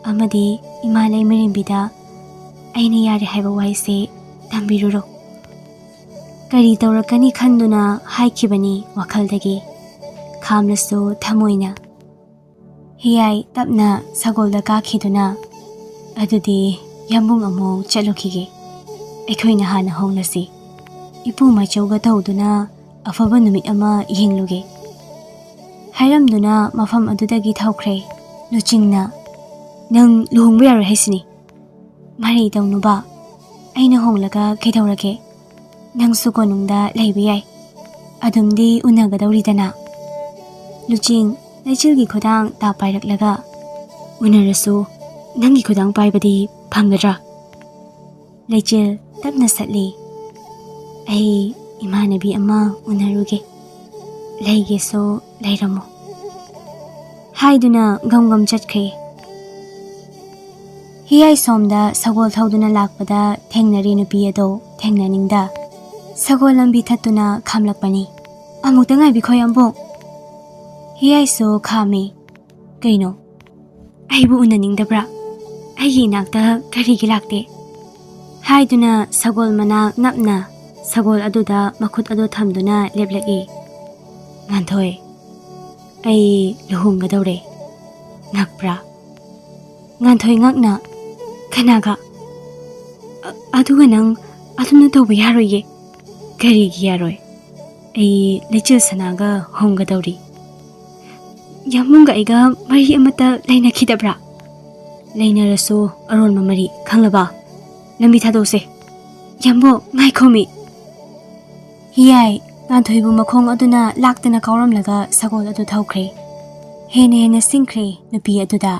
ꯑꯃꯗꯤ ꯏꯃꯥ ꯂꯩꯃꯔꯦꯝꯕꯤꯗ ꯑꯩꯅ ꯌꯥꯔꯦ ꯍꯥꯏꯕ ꯋꯥꯍꯩꯁꯦ ꯇꯝꯕꯤꯔꯨꯔꯣ"꯫ ꯀꯔꯤ ꯇꯧꯔꯛꯀꯅꯤ ꯈꯟꯗꯨꯅ ꯍꯥꯏꯈꯤꯕꯅꯤ ꯋꯥꯈꯜꯗꯒꯤ꯫ ꯈꯥꯝꯂꯁꯨ ꯊꯃꯣꯏꯅ꯫ ꯍꯤꯌꯥꯏ ꯇꯞꯅ ꯁꯒꯣꯜꯗ ꯀꯥꯈꯤꯗꯨꯅ, "ꯑꯗꯨꯗꯤ ꯌꯥꯝꯕꯨꯡ ꯑꯃꯨꯛ ꯆꯠꯂꯨꯈꯤꯒꯦ꯫ ꯑꯩꯈꯣꯏꯅ ꯍꯥꯟꯅ ꯍꯣꯡꯂꯁꯤ꯫ ꯏꯄꯨ ꯃꯥꯏꯆꯧꯒ ꯇꯧꯗꯨꯅ ꯑꯐꯕ ꯅꯨꯃꯤꯠ ꯑꯃ ꯌꯦꯡꯂꯨꯒꯦ"꯫ ꯍꯥꯏꯔꯝꯗꯨꯅ ꯃꯐꯝ ꯑꯗꯨꯗꯒꯤ ꯊꯧꯈ꯭ꯔꯦ꯫ ꯂꯨꯆꯤꯡꯅ, "ꯅꯪ ꯂꯨꯍꯣꯡꯕ ꯌꯥꯔꯣꯏ ꯍꯥꯏꯁꯤꯅꯤ"꯫ "ꯃꯔꯩ ꯇꯧꯅꯨꯕ, ꯑꯩꯅ ꯍꯣꯡꯂꯒ ꯀꯩꯗꯧꯔꯒꯦ? ꯅꯪꯁꯨ ꯀꯣꯅꯨꯡꯗ ꯂꯩꯕ ꯌꯥꯏ꯫ ꯑꯗꯨꯝꯗꯤ ꯎꯅꯒꯗꯧꯔꯤꯗꯅ꯫ ꯂꯨꯆꯤꯡ, ꯂꯩꯆꯤꯜꯒꯤ ꯈꯨꯗꯥꯡ ꯇꯥ ꯄꯥꯏꯔꯛꯂꯒ, "ꯎꯅꯔꯁꯨ ꯅꯪꯒꯤ ꯈꯨꯗꯥꯡ ꯄꯥꯏꯕꯗꯤ ꯐꯪꯒꯗ꯭ꯔꯥ?" ꯂꯩꯆꯤꯜ ꯇꯞꯅ ꯁꯠꯂꯤ꯫ "ꯑꯩ ꯏꯃꯥꯟꯅꯕꯤ ꯑꯃ ꯎꯅꯔꯨꯒꯦ꯫ ꯂꯩꯒꯦꯁꯨ ꯂꯩꯔꯝꯃꯣ" ꯍꯥꯏꯗꯨꯅ ꯒꯝ ꯒꯝ ꯆꯠꯈ꯭ꯔꯦ꯫ ꯍꯤꯌꯥꯏ ꯁꯣꯝꯗ ꯁꯒꯣꯜ ꯊꯧꯗꯨꯅ ꯂꯥꯛꯄꯗ ꯊꯦꯡꯅꯔꯦ ꯅꯨꯄꯤ ꯑꯗꯣ ꯊꯦꯡꯅꯅꯤꯡꯗ꯫ ꯁꯒꯣꯜ ꯂꯝꯕꯤ ꯊꯠꯇꯨꯅ ꯈꯥꯝꯂꯛꯄꯅꯤ꯫ "ꯑꯃꯨꯛꯇ ꯉꯥꯏꯕꯤꯈꯣ ꯌꯥꯝꯕꯨꯡ꯫" ꯍꯤꯌꯥꯏꯁꯨ ꯈꯥꯝꯃꯤ꯫ "ꯀꯩꯅꯣ? ꯑꯩꯕꯨ ꯎꯅꯅꯤꯡꯗꯕ꯭ꯔꯥ? ꯑꯩꯒꯤ ꯏꯅꯥꯛꯇ ꯀꯔꯤꯒꯤ ꯂꯥꯛꯇꯦ?" ꯍꯥꯏꯗꯨꯅ ꯁꯒꯣꯜ ꯃꯅꯥꯛ ꯅꯞꯅ ꯁꯒꯣꯜ ꯑꯗꯨꯗ ꯃꯈꯨꯠ ꯑꯗꯨ ꯊꯝꯗꯨꯅ ꯂꯦꯞꯂꯛꯏ꯫ "ꯉꯥꯟꯊꯣꯏ, ꯑꯩ ꯂꯨꯍꯣꯡꯒꯗꯧꯔꯦ꯫ ꯉꯛꯄ꯭ꯔꯥ?" ꯉꯥꯟꯊꯣꯏ ꯉꯛꯅ, "ꯀꯅꯥꯒ? ꯑ-, ꯑꯗꯨꯒ ꯅꯪ ꯑꯗꯨꯝꯅ ꯇꯧꯕ ꯌꯥꯔꯣꯏꯌꯦ꯫" "ꯀꯔꯤꯒꯤ ꯌꯥꯔꯣꯏ? ꯑꯩ ꯂꯩꯆꯤꯜ ꯁꯅꯥꯒ ꯍꯣꯡꯒꯗꯧꯔꯤ꯫" "ꯌꯥꯝꯕꯨꯡꯒ ꯑꯩꯒ ꯃꯔꯤ ꯑꯃꯠꯇ ꯂꯩꯅꯈꯤꯗꯕ꯭ꯔꯥ?" "ꯂꯩꯅꯔꯁꯨ ꯑꯔꯣꯟꯕ ꯃꯔꯤ, ꯈꯪꯂꯕ? ꯂꯝꯕꯤ ꯊꯥꯗꯣꯛꯁꯦ꯫" "ꯌꯥꯝꯕꯨꯡ, ꯉꯥꯏꯈꯣꯃꯤ!" ꯍꯤꯌꯥꯏ ꯉꯥꯟꯊꯣꯏꯕꯨ ꯃꯈꯣꯡ ꯑꯗꯨꯅ ꯂꯥꯛꯇꯅ ꯀꯥꯎꯔꯝꯂꯒ ꯁꯒꯣꯜ ꯑꯗꯨ ꯊꯧꯈ꯭ꯔꯦ꯫ ꯍꯦꯟꯅ ꯍꯦꯟꯅ ꯁꯤꯡꯈ꯭ꯔꯦ ꯅꯨꯄꯤ ꯑꯗꯨꯗ꯫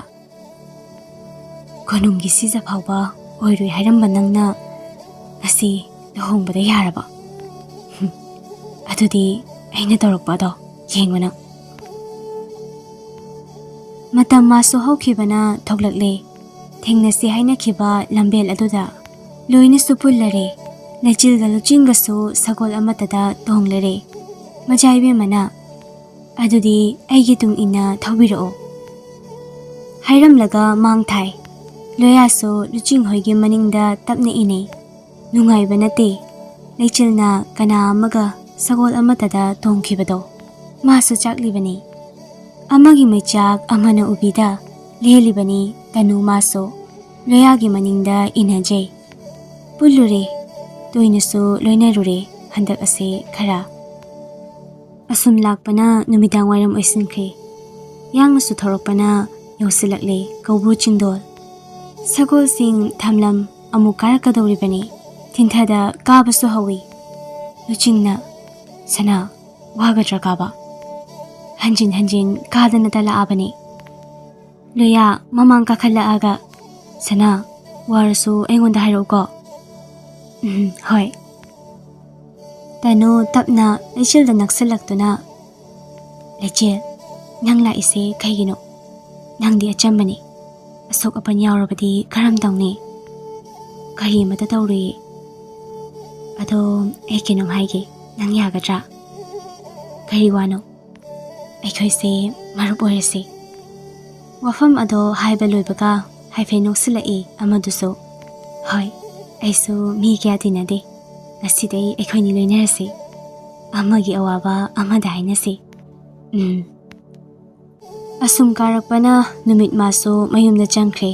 "ꯀꯣꯅꯨꯡꯒꯤ ꯁꯤꯖ ꯐꯥꯎꯕ ꯑꯣꯏꯔꯣꯏ ꯍꯥꯏꯔꯝꯕ ꯅꯪꯅ ꯉꯁꯤ ꯂꯨꯍꯣꯡꯕꯗ ꯌꯥꯔꯕ? ꯍꯨꯝ, ꯑꯗꯨꯗꯤ ꯑꯩꯅ ꯇꯧꯔꯛꯄ ꯑꯗꯣ ꯌꯦꯡꯉꯨ ꯅꯪ꯫" ꯃꯇꯝ ꯃꯥꯁꯨ ꯍꯧꯈꯤꯕꯅ ꯊꯣꯛꯂꯛꯂꯦ꯫ ꯊꯦꯡꯅꯁꯤ ꯍꯥꯏꯅꯈꯤꯕ ꯂꯝꯕꯦꯜ ꯑꯗꯨꯗ ꯂꯣꯏꯅꯁꯨ ꯄꯨꯜꯂꯔꯦ꯫ ꯂꯩꯆꯤꯜꯒ ꯂꯨꯆꯤꯡꯒꯁꯨ ꯁꯒꯣꯜ ꯑꯃꯠꯇꯗ ꯇꯣꯡꯂꯔꯦ꯫ ꯃꯖꯥ ꯏꯕꯦꯝꯃꯅ, "ꯑꯗꯨꯗꯤ ꯑꯩꯒꯤ ꯇꯨꯡ ꯏꯟꯅ ꯊꯧꯕꯤꯔꯛꯑꯣ" ꯍꯥꯏꯔꯝꯂꯒ ꯃꯥꯡ ꯊꯥꯏ꯫ ꯂꯣꯌꯥꯁꯨ ꯂꯨꯆꯤꯡ ꯍꯣꯏꯒꯤ ꯃꯅꯤꯡꯗ ꯇꯞꯅ ꯏꯟꯅꯩ꯫ ꯅꯨꯡꯉꯥꯏꯕ ꯅꯠꯇꯦ ꯂꯩꯆꯤꯜꯅ ꯀꯅꯥ ꯑꯃꯒ ꯁꯒꯣꯜ ꯑꯃꯠꯇꯗ ꯇꯣꯡꯈꯤꯕꯗꯣ꯫ ꯃꯥꯁꯨ ꯆꯥꯛꯂꯤꯕꯅꯤ꯫ ꯑꯃꯒꯤ ꯃꯩꯆꯥꯛ ꯑꯃꯅ ꯎꯕꯤꯗ ꯂꯦꯜꯂꯤꯕꯅꯤ ꯇꯅꯨ ꯃꯥꯁꯨ꯫ ꯂꯣꯌꯥꯒꯤ ꯃꯅꯤꯡꯗ ꯏꯟꯅꯖꯩ꯫ ꯄꯨꯜꯂꯨꯔꯦ, ꯇꯣꯏꯅꯁꯨ ꯂꯣꯏꯅꯔꯨꯔꯦ ꯍꯟꯗꯛ ꯑꯁꯦ ꯈꯔ꯫ ꯑꯁꯨꯝ ꯂꯥꯛꯄꯅ ꯅꯨꯃꯤꯗꯥꯡ ꯋꯥꯏꯔꯝ ꯑꯣꯏꯁꯤꯟꯈ꯭ꯔꯦ꯫ ꯌꯥꯡꯅꯁꯨ ꯊꯧꯔꯛꯄꯅ ꯌꯧꯁꯤꯜꯂꯛꯂꯦ ꯀꯧꯕ꯭ꯔꯨ ꯆꯤꯡꯗꯣꯜ꯫ ꯁꯒꯣꯜꯁꯤꯡ ꯊꯝꯂꯝ ꯑꯃꯨꯛ ꯀꯥꯔꯛꯀꯗꯧꯔꯤꯕꯅꯤ꯫ ꯊꯤꯟꯊꯗ ꯀꯥꯕꯁꯨ ꯍꯧꯏ꯫ ꯂꯨꯆꯤꯡꯅ, "ꯁꯅꯥ, ꯋꯥꯒꯗ꯭ꯔꯥ ꯀꯥꯕ?" ꯍꯟꯖꯤꯟ ꯍꯟꯖꯤꯟ ꯀꯥꯗꯅ ꯇꯂꯛꯑꯕꯅꯤ꯫ ꯂꯣꯌꯥ ꯃꯃꯥꯡ ꯀꯥꯈꯠꯂꯛꯑꯒ, "ꯁꯅꯥ, ꯋꯥꯔꯁꯨ ꯑꯩꯉꯣꯟꯗ ꯍꯥꯏꯔꯛꯎꯀꯣ꯫" "ꯎꯝ, ꯍꯣꯏ꯫" ꯇꯅꯨ ꯇꯞꯅ ꯂꯩꯆꯤꯜꯗ ꯅꯛꯁꯤꯜꯂꯛꯇꯨꯅ, "ꯂꯩꯆꯤꯜ, ꯅꯪ ꯂꯥꯛꯏꯁꯦ ꯀꯩꯒꯤꯅꯣ? ꯅꯪꯗꯤ ꯑꯆꯝꯕꯅꯤ꯫ ꯑꯁꯣꯛ ꯑꯄꯟ ꯌꯥꯎꯔꯕꯗꯤ ꯀꯔꯝ ꯇꯧꯅꯤ?" "ꯀꯔꯤ ꯑꯃꯠꯇ ꯇꯧꯔꯣꯏꯌꯦ꯫ ꯑꯗꯣ ꯑꯩ ꯀꯩꯅꯣꯝ ꯍꯥꯏꯒꯦ, ꯅꯪ ꯌꯥꯒꯗ꯭ꯔꯥ?" "ꯀꯔꯤ ꯋꯥꯅꯣ?" "ꯑꯩꯈꯣꯏꯁꯦ ꯃꯔꯨꯞ ꯑꯣꯏꯔꯁꯤ꯫" ꯋꯥꯐꯝ ꯑꯗꯣ ꯍꯥꯏꯕ ꯂꯣꯏꯕꯒ ꯍꯥꯏꯐꯦꯠ ꯅꯣꯛꯁꯤꯜꯂꯛꯏ ꯑꯃꯗꯨꯁꯨ꯫ "ꯍꯣꯏ, ꯑꯩꯁꯨ ꯃꯤ ꯀꯌꯥ ꯇꯤꯟꯅꯗꯦ꯫ ꯉꯁꯤꯗꯩ ꯑꯩꯈꯣꯏꯅꯤ ꯂꯣꯏꯅꯔꯁꯤ꯫ ꯑꯃꯒꯤ ꯑꯋꯥꯕ ꯑꯃꯗ ꯍꯥꯏꯅꯁꯤ꯫ ꯎꯝ꯫" ꯑꯁꯨꯝ ꯀꯥꯔꯛꯄꯅ ꯅꯨꯃꯤꯠ ꯃꯥꯁꯨ ꯃꯌꯨꯝꯗ ꯆꯪꯈ꯭ꯔꯦ꯫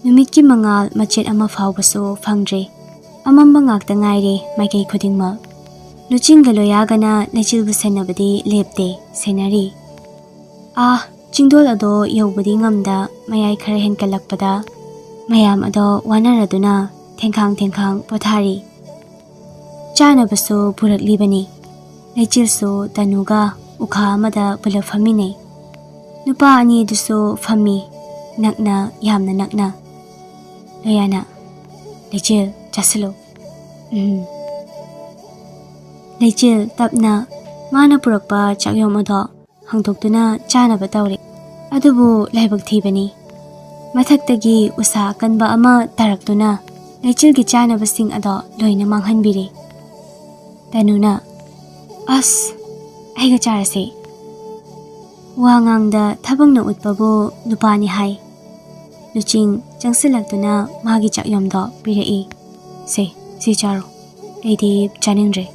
ꯅꯨꯃꯤꯠꯀꯤ ꯃꯉꯥꯜ ꯃꯆꯦꯠ ꯑꯃ ꯐꯥꯎꯕꯁꯨ ꯐꯪꯗ꯭ꯔꯦ꯫ ꯑꯃꯝꯕ ꯉꯥꯛꯇ ꯉꯥꯏꯔꯦ ꯃꯥꯏꯀꯩ ꯈꯨꯗꯤꯡꯃꯛ꯫ ꯂꯨꯆꯤꯡꯒ ꯂꯣꯌꯥꯒꯅ ꯂꯩꯆꯤꯜꯕꯨ ꯁꯦꯟꯅꯕꯗꯤ ꯂꯦꯞꯇꯦ, ꯁꯦꯟꯅꯔꯤ꯫ ꯑꯥ, ꯆꯤꯡꯗꯣꯜ ꯑꯗꯣ ꯌꯧꯕꯗꯤ ꯉꯝꯗ ꯃꯌꯥꯏ ꯈꯔ ꯍꯦꯟꯀꯠꯂꯛꯄꯗ ꯃꯌꯥꯝ ꯑꯗꯣ ꯋꯥꯅꯔꯗꯨꯅ ꯊꯦꯡꯈꯥꯡ ꯊꯦꯡꯈꯥꯡ ꯄꯣꯊꯥꯔꯤ꯫ ꯆꯥꯅꯕꯁꯨ ꯄꯨꯔꯛꯂꯤꯕꯅꯤ꯫ ꯂꯩꯆꯤꯜꯁꯨ ꯇꯅꯨꯒ ꯎꯈꯥ ꯑꯃꯗ ꯄꯨꯂꯞ ꯐꯝꯃꯤꯟꯅꯩ꯫ ꯅꯨꯄꯥ ꯑꯅꯤꯗꯨꯁꯨ ꯐꯝꯃꯤ, ꯅꯛꯅ, ꯌꯥꯝꯅ ꯅꯛꯅ꯫ ꯂꯣꯌꯥꯅ, "ꯂꯩꯆꯤꯜ, ꯆꯥꯁꯤꯜꯂꯨ꯫" "ꯎꯝ꯫" ꯂꯩꯆꯤꯜ ꯇꯞꯅ ꯃꯥꯅ ꯄꯨꯔꯛꯄ ꯆꯥꯛꯌꯣꯝ ꯑꯗꯣ ꯍꯥꯡꯗꯣꯛꯇꯨꯅ ꯆꯥꯅꯕ ꯇꯧꯔꯦ꯫ ꯑꯗꯨꯕꯨ ꯂꯥꯏꯕꯛ ꯊꯤꯕꯅꯤ, ꯃꯊꯛꯇꯒꯤ ꯎꯁꯥ ꯑꯀꯟꯕ ꯑꯃ ꯇꯥꯔꯛꯇꯨꯅ ꯂꯩꯆꯤꯜꯒꯤ ꯆꯥꯅꯕꯁꯤꯡ ꯑꯗꯣ ꯂꯣꯏꯅ ꯃꯥꯡꯍꯟꯕꯤꯔꯦ꯫ ꯇꯅꯨꯅ, "ꯑꯁ, ꯑꯩꯒ ꯆꯥꯔꯁꯦ꯫" ꯋꯥ ꯉꯥꯡꯗ ꯊꯕꯛꯅ ꯎꯠꯄꯕꯨ ꯅꯨꯄꯥꯅꯤ ꯍꯥꯏ꯫ ꯂꯨꯆꯤꯡ ꯆꯪꯁꯤꯜꯂꯛꯇꯨꯅ ꯃꯥꯒꯤ ꯆꯥꯛꯌꯣꯝꯗꯣ ꯄꯤꯔꯛꯏ꯫ "ꯁꯦ, ꯁꯤ ꯆꯥꯔꯣ꯫ ꯑꯩꯗꯤ ꯆꯥꯅꯤꯡꯗ꯭ꯔꯦ꯫"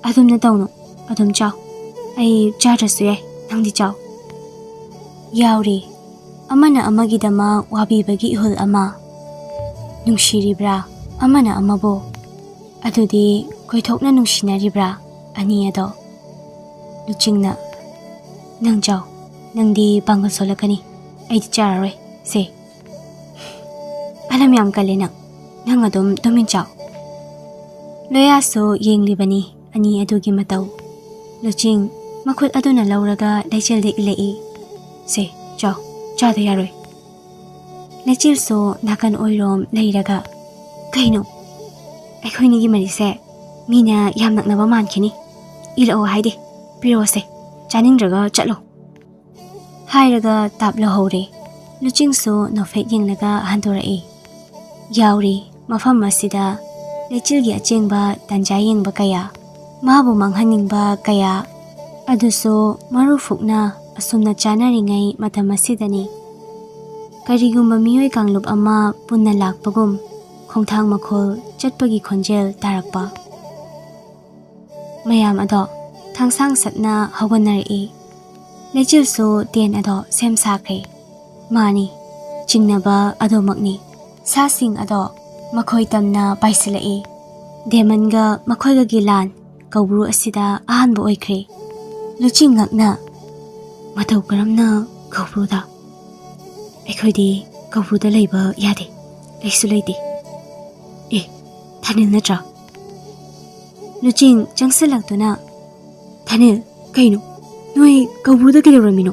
"ꯑꯗꯨꯝꯅ ꯇꯧꯅꯨ, ꯑꯗꯨꯝ ꯆꯥꯎ꯫ ꯑꯩ ꯆꯥꯗ꯭ꯔꯁꯨ ꯌꯥꯏ, ꯅꯪꯗꯤ ꯆꯥꯎ꯫" ꯌꯥꯎꯔꯤ꯫ ꯑꯃꯅ ꯑꯃꯒꯤꯗꯃꯛ ꯋꯥꯕꯤꯕꯒꯤ ꯏꯍꯨꯜ ꯑꯃ꯫ ꯅꯨꯡꯁꯤꯔꯤꯕ꯭ꯔꯥ ꯑꯃꯅ ꯑꯃꯕꯨ? ꯑꯗꯨꯗꯤ ꯀꯣꯏꯊꯣꯛꯅ ꯅꯨꯡꯁꯤꯅꯔꯤꯕ꯭ꯔꯥ ꯑꯅꯤ ꯑꯗꯣ? ꯂꯨꯆꯤꯡꯅ, "ꯅꯪ ꯆꯥꯎ, ꯅꯪꯗꯤ ꯄꯥꯡꯒꯜ ꯁꯣꯜꯂꯛꯀꯅꯤ, ꯑꯩꯗꯤ ꯆꯥꯔꯔꯣꯏ, ꯁꯦ꯫" "ꯑꯅꯝ ꯌꯥꯝ ꯀꯜꯂꯦ ꯅꯪ꯫ ꯅꯪ ꯑꯗꯨꯝ ꯇꯨꯃꯤꯟ ꯆꯥꯎ꯫ ꯂꯣꯌꯥꯁꯨ ꯌꯦꯡꯂꯤꯕꯅꯤ ꯑꯅꯤ ꯑꯗꯨꯒꯤ ꯃꯇꯧ꯫ ꯂꯨꯆꯤꯡ ꯃꯈꯨꯠ ꯑꯗꯨꯅ ꯂꯧꯔꯒ ꯂꯩꯆꯤꯜꯗ ꯏꯜꯂꯛꯏ꯫ "ꯁꯦ, ꯆꯥꯎ, ꯆꯥꯗ ꯌꯥꯔꯣꯏ꯫" ꯂꯩꯆꯤꯜꯁꯨ ꯅꯥꯀꯟ ꯑꯣꯏꯔꯣꯝ ꯂꯩꯔꯒ, "ꯀꯩꯅꯣ? ꯑꯩꯈꯣꯏꯅꯤꯒꯤ ꯃꯔꯤꯁꯦ ꯃꯤꯅ ꯌꯥꯝ ꯅꯛꯅꯕ ꯃꯥꯟꯈꯤꯅꯤ꯫ ꯏꯜꯂꯛꯑꯣ ꯍꯥꯏꯗꯦ, ꯄꯤꯔꯛꯑꯣꯁꯦ, ꯆꯥꯅꯤꯡꯗ꯭ꯔꯒ ꯆꯠꯂꯣ꯫" ꯍꯥꯏꯔꯒ ꯇꯥꯞ ꯂꯧꯍꯧꯔꯦ꯫ ꯂꯨꯆꯤꯡꯁꯨ ꯅꯣꯛꯐꯦꯠ ꯌꯦꯡꯂꯒ ꯍꯟꯗꯣꯔꯛꯏ꯫ ꯌꯥꯎꯔꯤ ꯃꯐꯝ ꯑꯁꯤꯗ ꯂꯩꯆꯤꯜꯒꯤ ꯑꯆꯦꯡꯕ ꯇꯟꯖꯥ ꯌꯦꯡꯕ ꯀꯌꯥ, ꯃꯥꯕꯨ ꯃꯥꯡꯍꯟꯅꯤꯡꯕ ꯀꯌꯥ꯫ ꯑꯗꯨꯁꯨ ꯃꯔꯨ ꯐꯨꯛꯅ ꯑꯁꯨꯝꯅ ꯆꯥꯅꯔꯤꯉꯩ ꯃꯇꯝ ꯑꯁꯤꯗꯅꯤ꯫ ꯀꯔꯤꯒꯨꯝꯕ ꯃꯤꯑꯣꯏ ꯀꯥꯡꯂꯨꯞ ꯑꯃ ꯄꯨꯟꯅ ꯂꯥꯛꯄꯒꯨꯝ ꯈꯣꯡꯊꯥꯡ ꯃꯈꯣꯜ ꯆꯠꯄꯒꯤ ꯈꯣꯟꯖꯦꯜ ꯇꯥꯔꯛꯄ꯫ ꯃꯌꯥꯝ ꯑꯗꯣ ꯊꯥꯡꯁꯥꯡ ꯁꯠꯅ ꯍꯧꯒꯠꯅꯔꯛꯏ꯫ ꯂꯩꯆꯤꯜꯁꯨ ꯇꯦꯟ ꯑꯗꯣ ꯁꯦꯝ ꯁꯥꯈ꯭ꯔꯦ꯫ ꯃꯥꯅꯤ, ꯆꯤꯡꯅꯕ ꯑꯗꯨꯃꯛꯅꯤ꯫ ꯁꯥꯁꯤꯡ ꯑꯗꯣ ꯃꯈꯣꯏ ꯇꯝꯅ ꯄꯥꯏꯁꯤꯜꯂꯛꯏ꯫ ꯗꯦꯃꯟꯒ ꯃꯈꯣꯏꯒꯒꯤ ꯂꯥꯟ ꯀꯧꯕ꯭ꯔꯨ ꯑꯁꯤꯗ ꯑꯍꯥꯟꯕ ꯑꯣꯏꯈ꯭ꯔꯦ꯫ ꯂꯨꯆꯤꯡ ꯉꯛꯅ, "ꯃꯇꯧ ꯀꯔꯝꯅ ꯀꯧꯕ꯭ꯔꯨꯗ? ꯑꯩꯈꯣꯏꯗꯤ ꯀꯧꯕ꯭ꯔꯨꯗ ꯂꯩꯕ ꯌꯥꯗꯦ, ꯂꯩꯁꯨ ꯂꯩꯇꯦ꯫" "ꯑꯦ, ꯊꯥꯅꯤꯜ ꯅꯠꯇ꯭ꯔꯥ?" ꯂꯨꯆꯤꯡ ꯆꯪꯁꯤꯜꯂꯛꯇꯨꯅ, "ꯊꯥꯅꯤꯜ, ꯀꯩꯅꯣ? ꯅꯣꯏ ꯀꯧꯕ꯭ꯔꯨꯗ ꯀꯩꯗꯧꯔꯝꯃꯤꯅꯣ?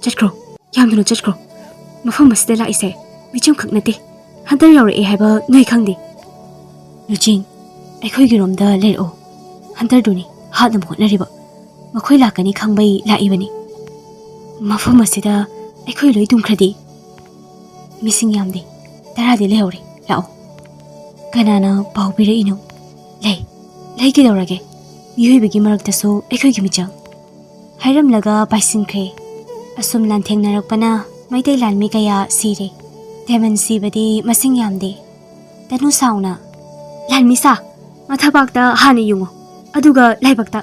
ꯆꯠꯈ꯭ꯔꯣ, ꯌꯥꯝꯗꯨꯅ ꯆꯠꯈ꯭ꯔꯣ꯫ ꯃꯐꯝ ꯑꯁꯤꯗ ꯂꯥꯛꯏꯁꯦ ꯃꯤꯆꯝ ꯈꯛ ꯅꯠꯇꯦ꯫ ꯍꯟꯇꯔ ꯌꯥꯎꯔꯛꯑꯦ ꯍꯥꯏꯕ ꯅꯣꯏ ꯈꯪꯗꯦ꯫ ꯂꯨꯆꯤꯡ, ꯑꯩꯈꯣꯏꯒꯤꯔꯣꯝꯗ ꯂꯩꯔꯛꯑꯣ꯫ ꯍꯟꯇꯔꯗꯨꯅꯤ ꯍꯥꯠꯅꯕ ꯍꯣꯠꯅꯔꯤꯕ꯫ ꯃꯈꯣꯏ ꯂꯥꯛꯀꯅꯤ ꯈꯪꯕꯩ ꯂꯥꯛꯏꯕꯅꯤ꯫ ꯃꯐꯝ ꯑꯁꯤꯗ ꯑꯩꯈꯣꯏ ꯂꯣꯏ ꯇꯨꯝꯈ꯭ꯔꯗꯤ?" "ꯃꯤꯁꯤꯡ ꯌꯥꯝꯗꯦ, ꯇꯔꯥꯗꯤ ꯂꯩꯍꯧꯔꯦ꯫ ꯂꯥꯛꯑꯣ꯫" "ꯀꯅꯥꯅ ꯄꯥꯎ ꯄꯤꯔꯛꯏꯅꯣ?" "ꯂꯩ, ꯂꯩ ꯀꯩꯗꯧꯔꯒꯦ? ꯃꯤꯑꯣꯏꯕꯒꯤ ꯃꯔꯛꯇꯁꯨ ꯑꯩꯈꯣꯏꯒꯤ ꯃꯤꯆꯪ꯫" ꯍꯥꯏꯔꯝꯂꯒ ꯄꯥꯏꯁꯤꯟꯈ꯭ꯔꯦ꯫ ꯑꯁꯨꯝ ꯂꯥꯟꯊꯦꯡꯅꯔꯛꯄꯅ ꯃꯩꯇꯩ ꯂꯥꯟꯃꯤ ꯀꯌꯥ ꯁꯤꯔꯦ꯫ ꯗꯦꯃꯟ ꯁꯤꯕꯗꯤ ꯃꯁꯤꯡ ꯌꯥꯝꯗꯦ꯫ ꯇꯅꯨ ꯁꯥꯎꯅ, "ꯂꯥꯟꯃꯤ ꯁꯥ, ꯃꯊꯕꯥꯛꯇ ꯍꯥꯟꯅ ꯌꯨꯡꯉꯨ, ꯑꯗꯨꯒ ꯂꯥꯏꯕꯛꯇ꯫"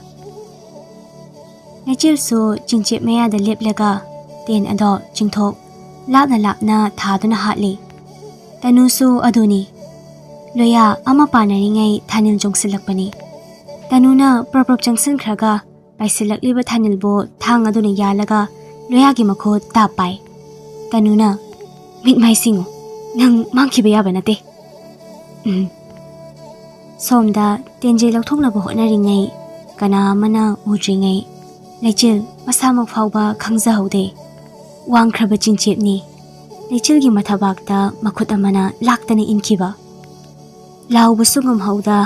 ꯂꯩꯆꯤꯜꯁꯨ ꯆꯤꯡꯆꯦꯞ ꯃꯌꯥꯗ ꯂꯦꯞꯂꯒ ꯇꯦꯟ ꯑꯗꯣ ꯆꯤꯡꯊꯣꯛ ꯂꯥꯞꯅ ꯂꯥꯞꯅ ꯊꯥꯗꯨꯅ ꯍꯥꯠꯂꯤ꯫ ꯇꯅꯨꯁꯨ ꯑꯗꯨꯅꯤ꯫ ꯂꯣꯌꯥ ꯑꯃ ꯄꯥꯟꯅꯔꯤꯉꯩ ꯊꯥꯅꯤꯜ ꯆꯣꯡꯁꯤꯜꯂꯛꯄꯅꯤ꯫ ꯇꯅꯨꯅ ꯄ꯭ꯔꯞ ꯄ꯭ꯔꯞ ꯆꯪꯁꯤꯟꯈ꯭ꯔꯒ ꯄꯥꯏꯁꯤꯜꯂꯛꯂꯤꯕ ꯊꯥꯅꯤꯜꯕꯨ ꯊꯥꯡ ꯑꯗꯨꯅ ꯌꯥꯜꯂꯒ ꯂꯣꯌꯥꯒꯤ ꯃꯈꯨꯠ ꯇꯥꯞ ꯄꯥꯏ꯫ ꯇꯅꯨꯅ, "ꯃꯤꯠ ꯃꯥꯏ ꯁꯤꯡꯉꯨ, ꯅꯪ ꯃꯥꯡꯈꯤꯕ ꯌꯥꯕ ꯅꯠꯇꯦ꯫" ꯁꯣꯝꯗ ꯇꯦꯟꯖꯩ ꯂꯧꯊꯣꯛꯅꯕ ꯍꯣꯠꯅꯔꯤꯉꯩ, ꯀꯅꯥ ꯑꯃꯅ ꯎꯗ꯭ꯔꯤꯉꯩ, ꯂꯩꯆꯤꯜ ꯃꯁꯥꯃꯛ ꯐꯥꯎꯕ ꯈꯪꯖꯍꯧꯗꯦ꯫ ꯋꯥꯡꯈ꯭ꯔꯕ ꯆꯤꯡꯆꯦꯞꯅꯤ꯫ ꯂꯩꯆꯤꯜꯒꯤ ꯃꯊꯕꯥꯛꯇ ꯃꯈꯨꯠ ꯑꯃꯅ ꯂꯥꯛꯇꯅ ꯏꯟꯈꯤꯕ꯫ ꯂꯥꯎꯕꯁꯨ ꯉꯝꯍꯧꯗ,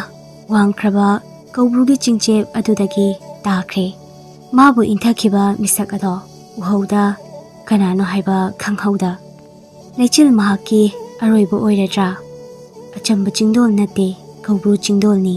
ꯋꯥꯡꯈ꯭ꯔꯕ ꯀꯧꯕ꯭ꯔꯨꯒꯤ ꯆꯤꯡꯆꯦꯞ ꯑꯗꯨꯗꯒꯤ ꯇꯥꯈ꯭ꯔꯦ꯫ ꯃꯥꯕꯨ ꯏꯟꯊꯈꯤꯕ ꯃꯤꯁꯛ ꯑꯗꯣ ꯎꯍꯧꯗ, ꯀꯅꯥꯅꯣ ꯍꯥꯏꯕ ꯈꯪꯍꯧꯗ꯫ ꯂꯩꯆꯤꯜ ꯃꯍꯥꯛꯀꯤ ꯑꯔꯣꯏꯕ ꯑꯣꯏꯔꯗ꯭ꯔꯥ? ꯑꯆꯝꯕ ꯆꯤꯡꯗꯣꯜ ꯅꯠꯇꯦ, ꯀꯧꯕ꯭ꯔꯨ ꯆꯤꯡꯗꯣꯜꯅꯤ꯫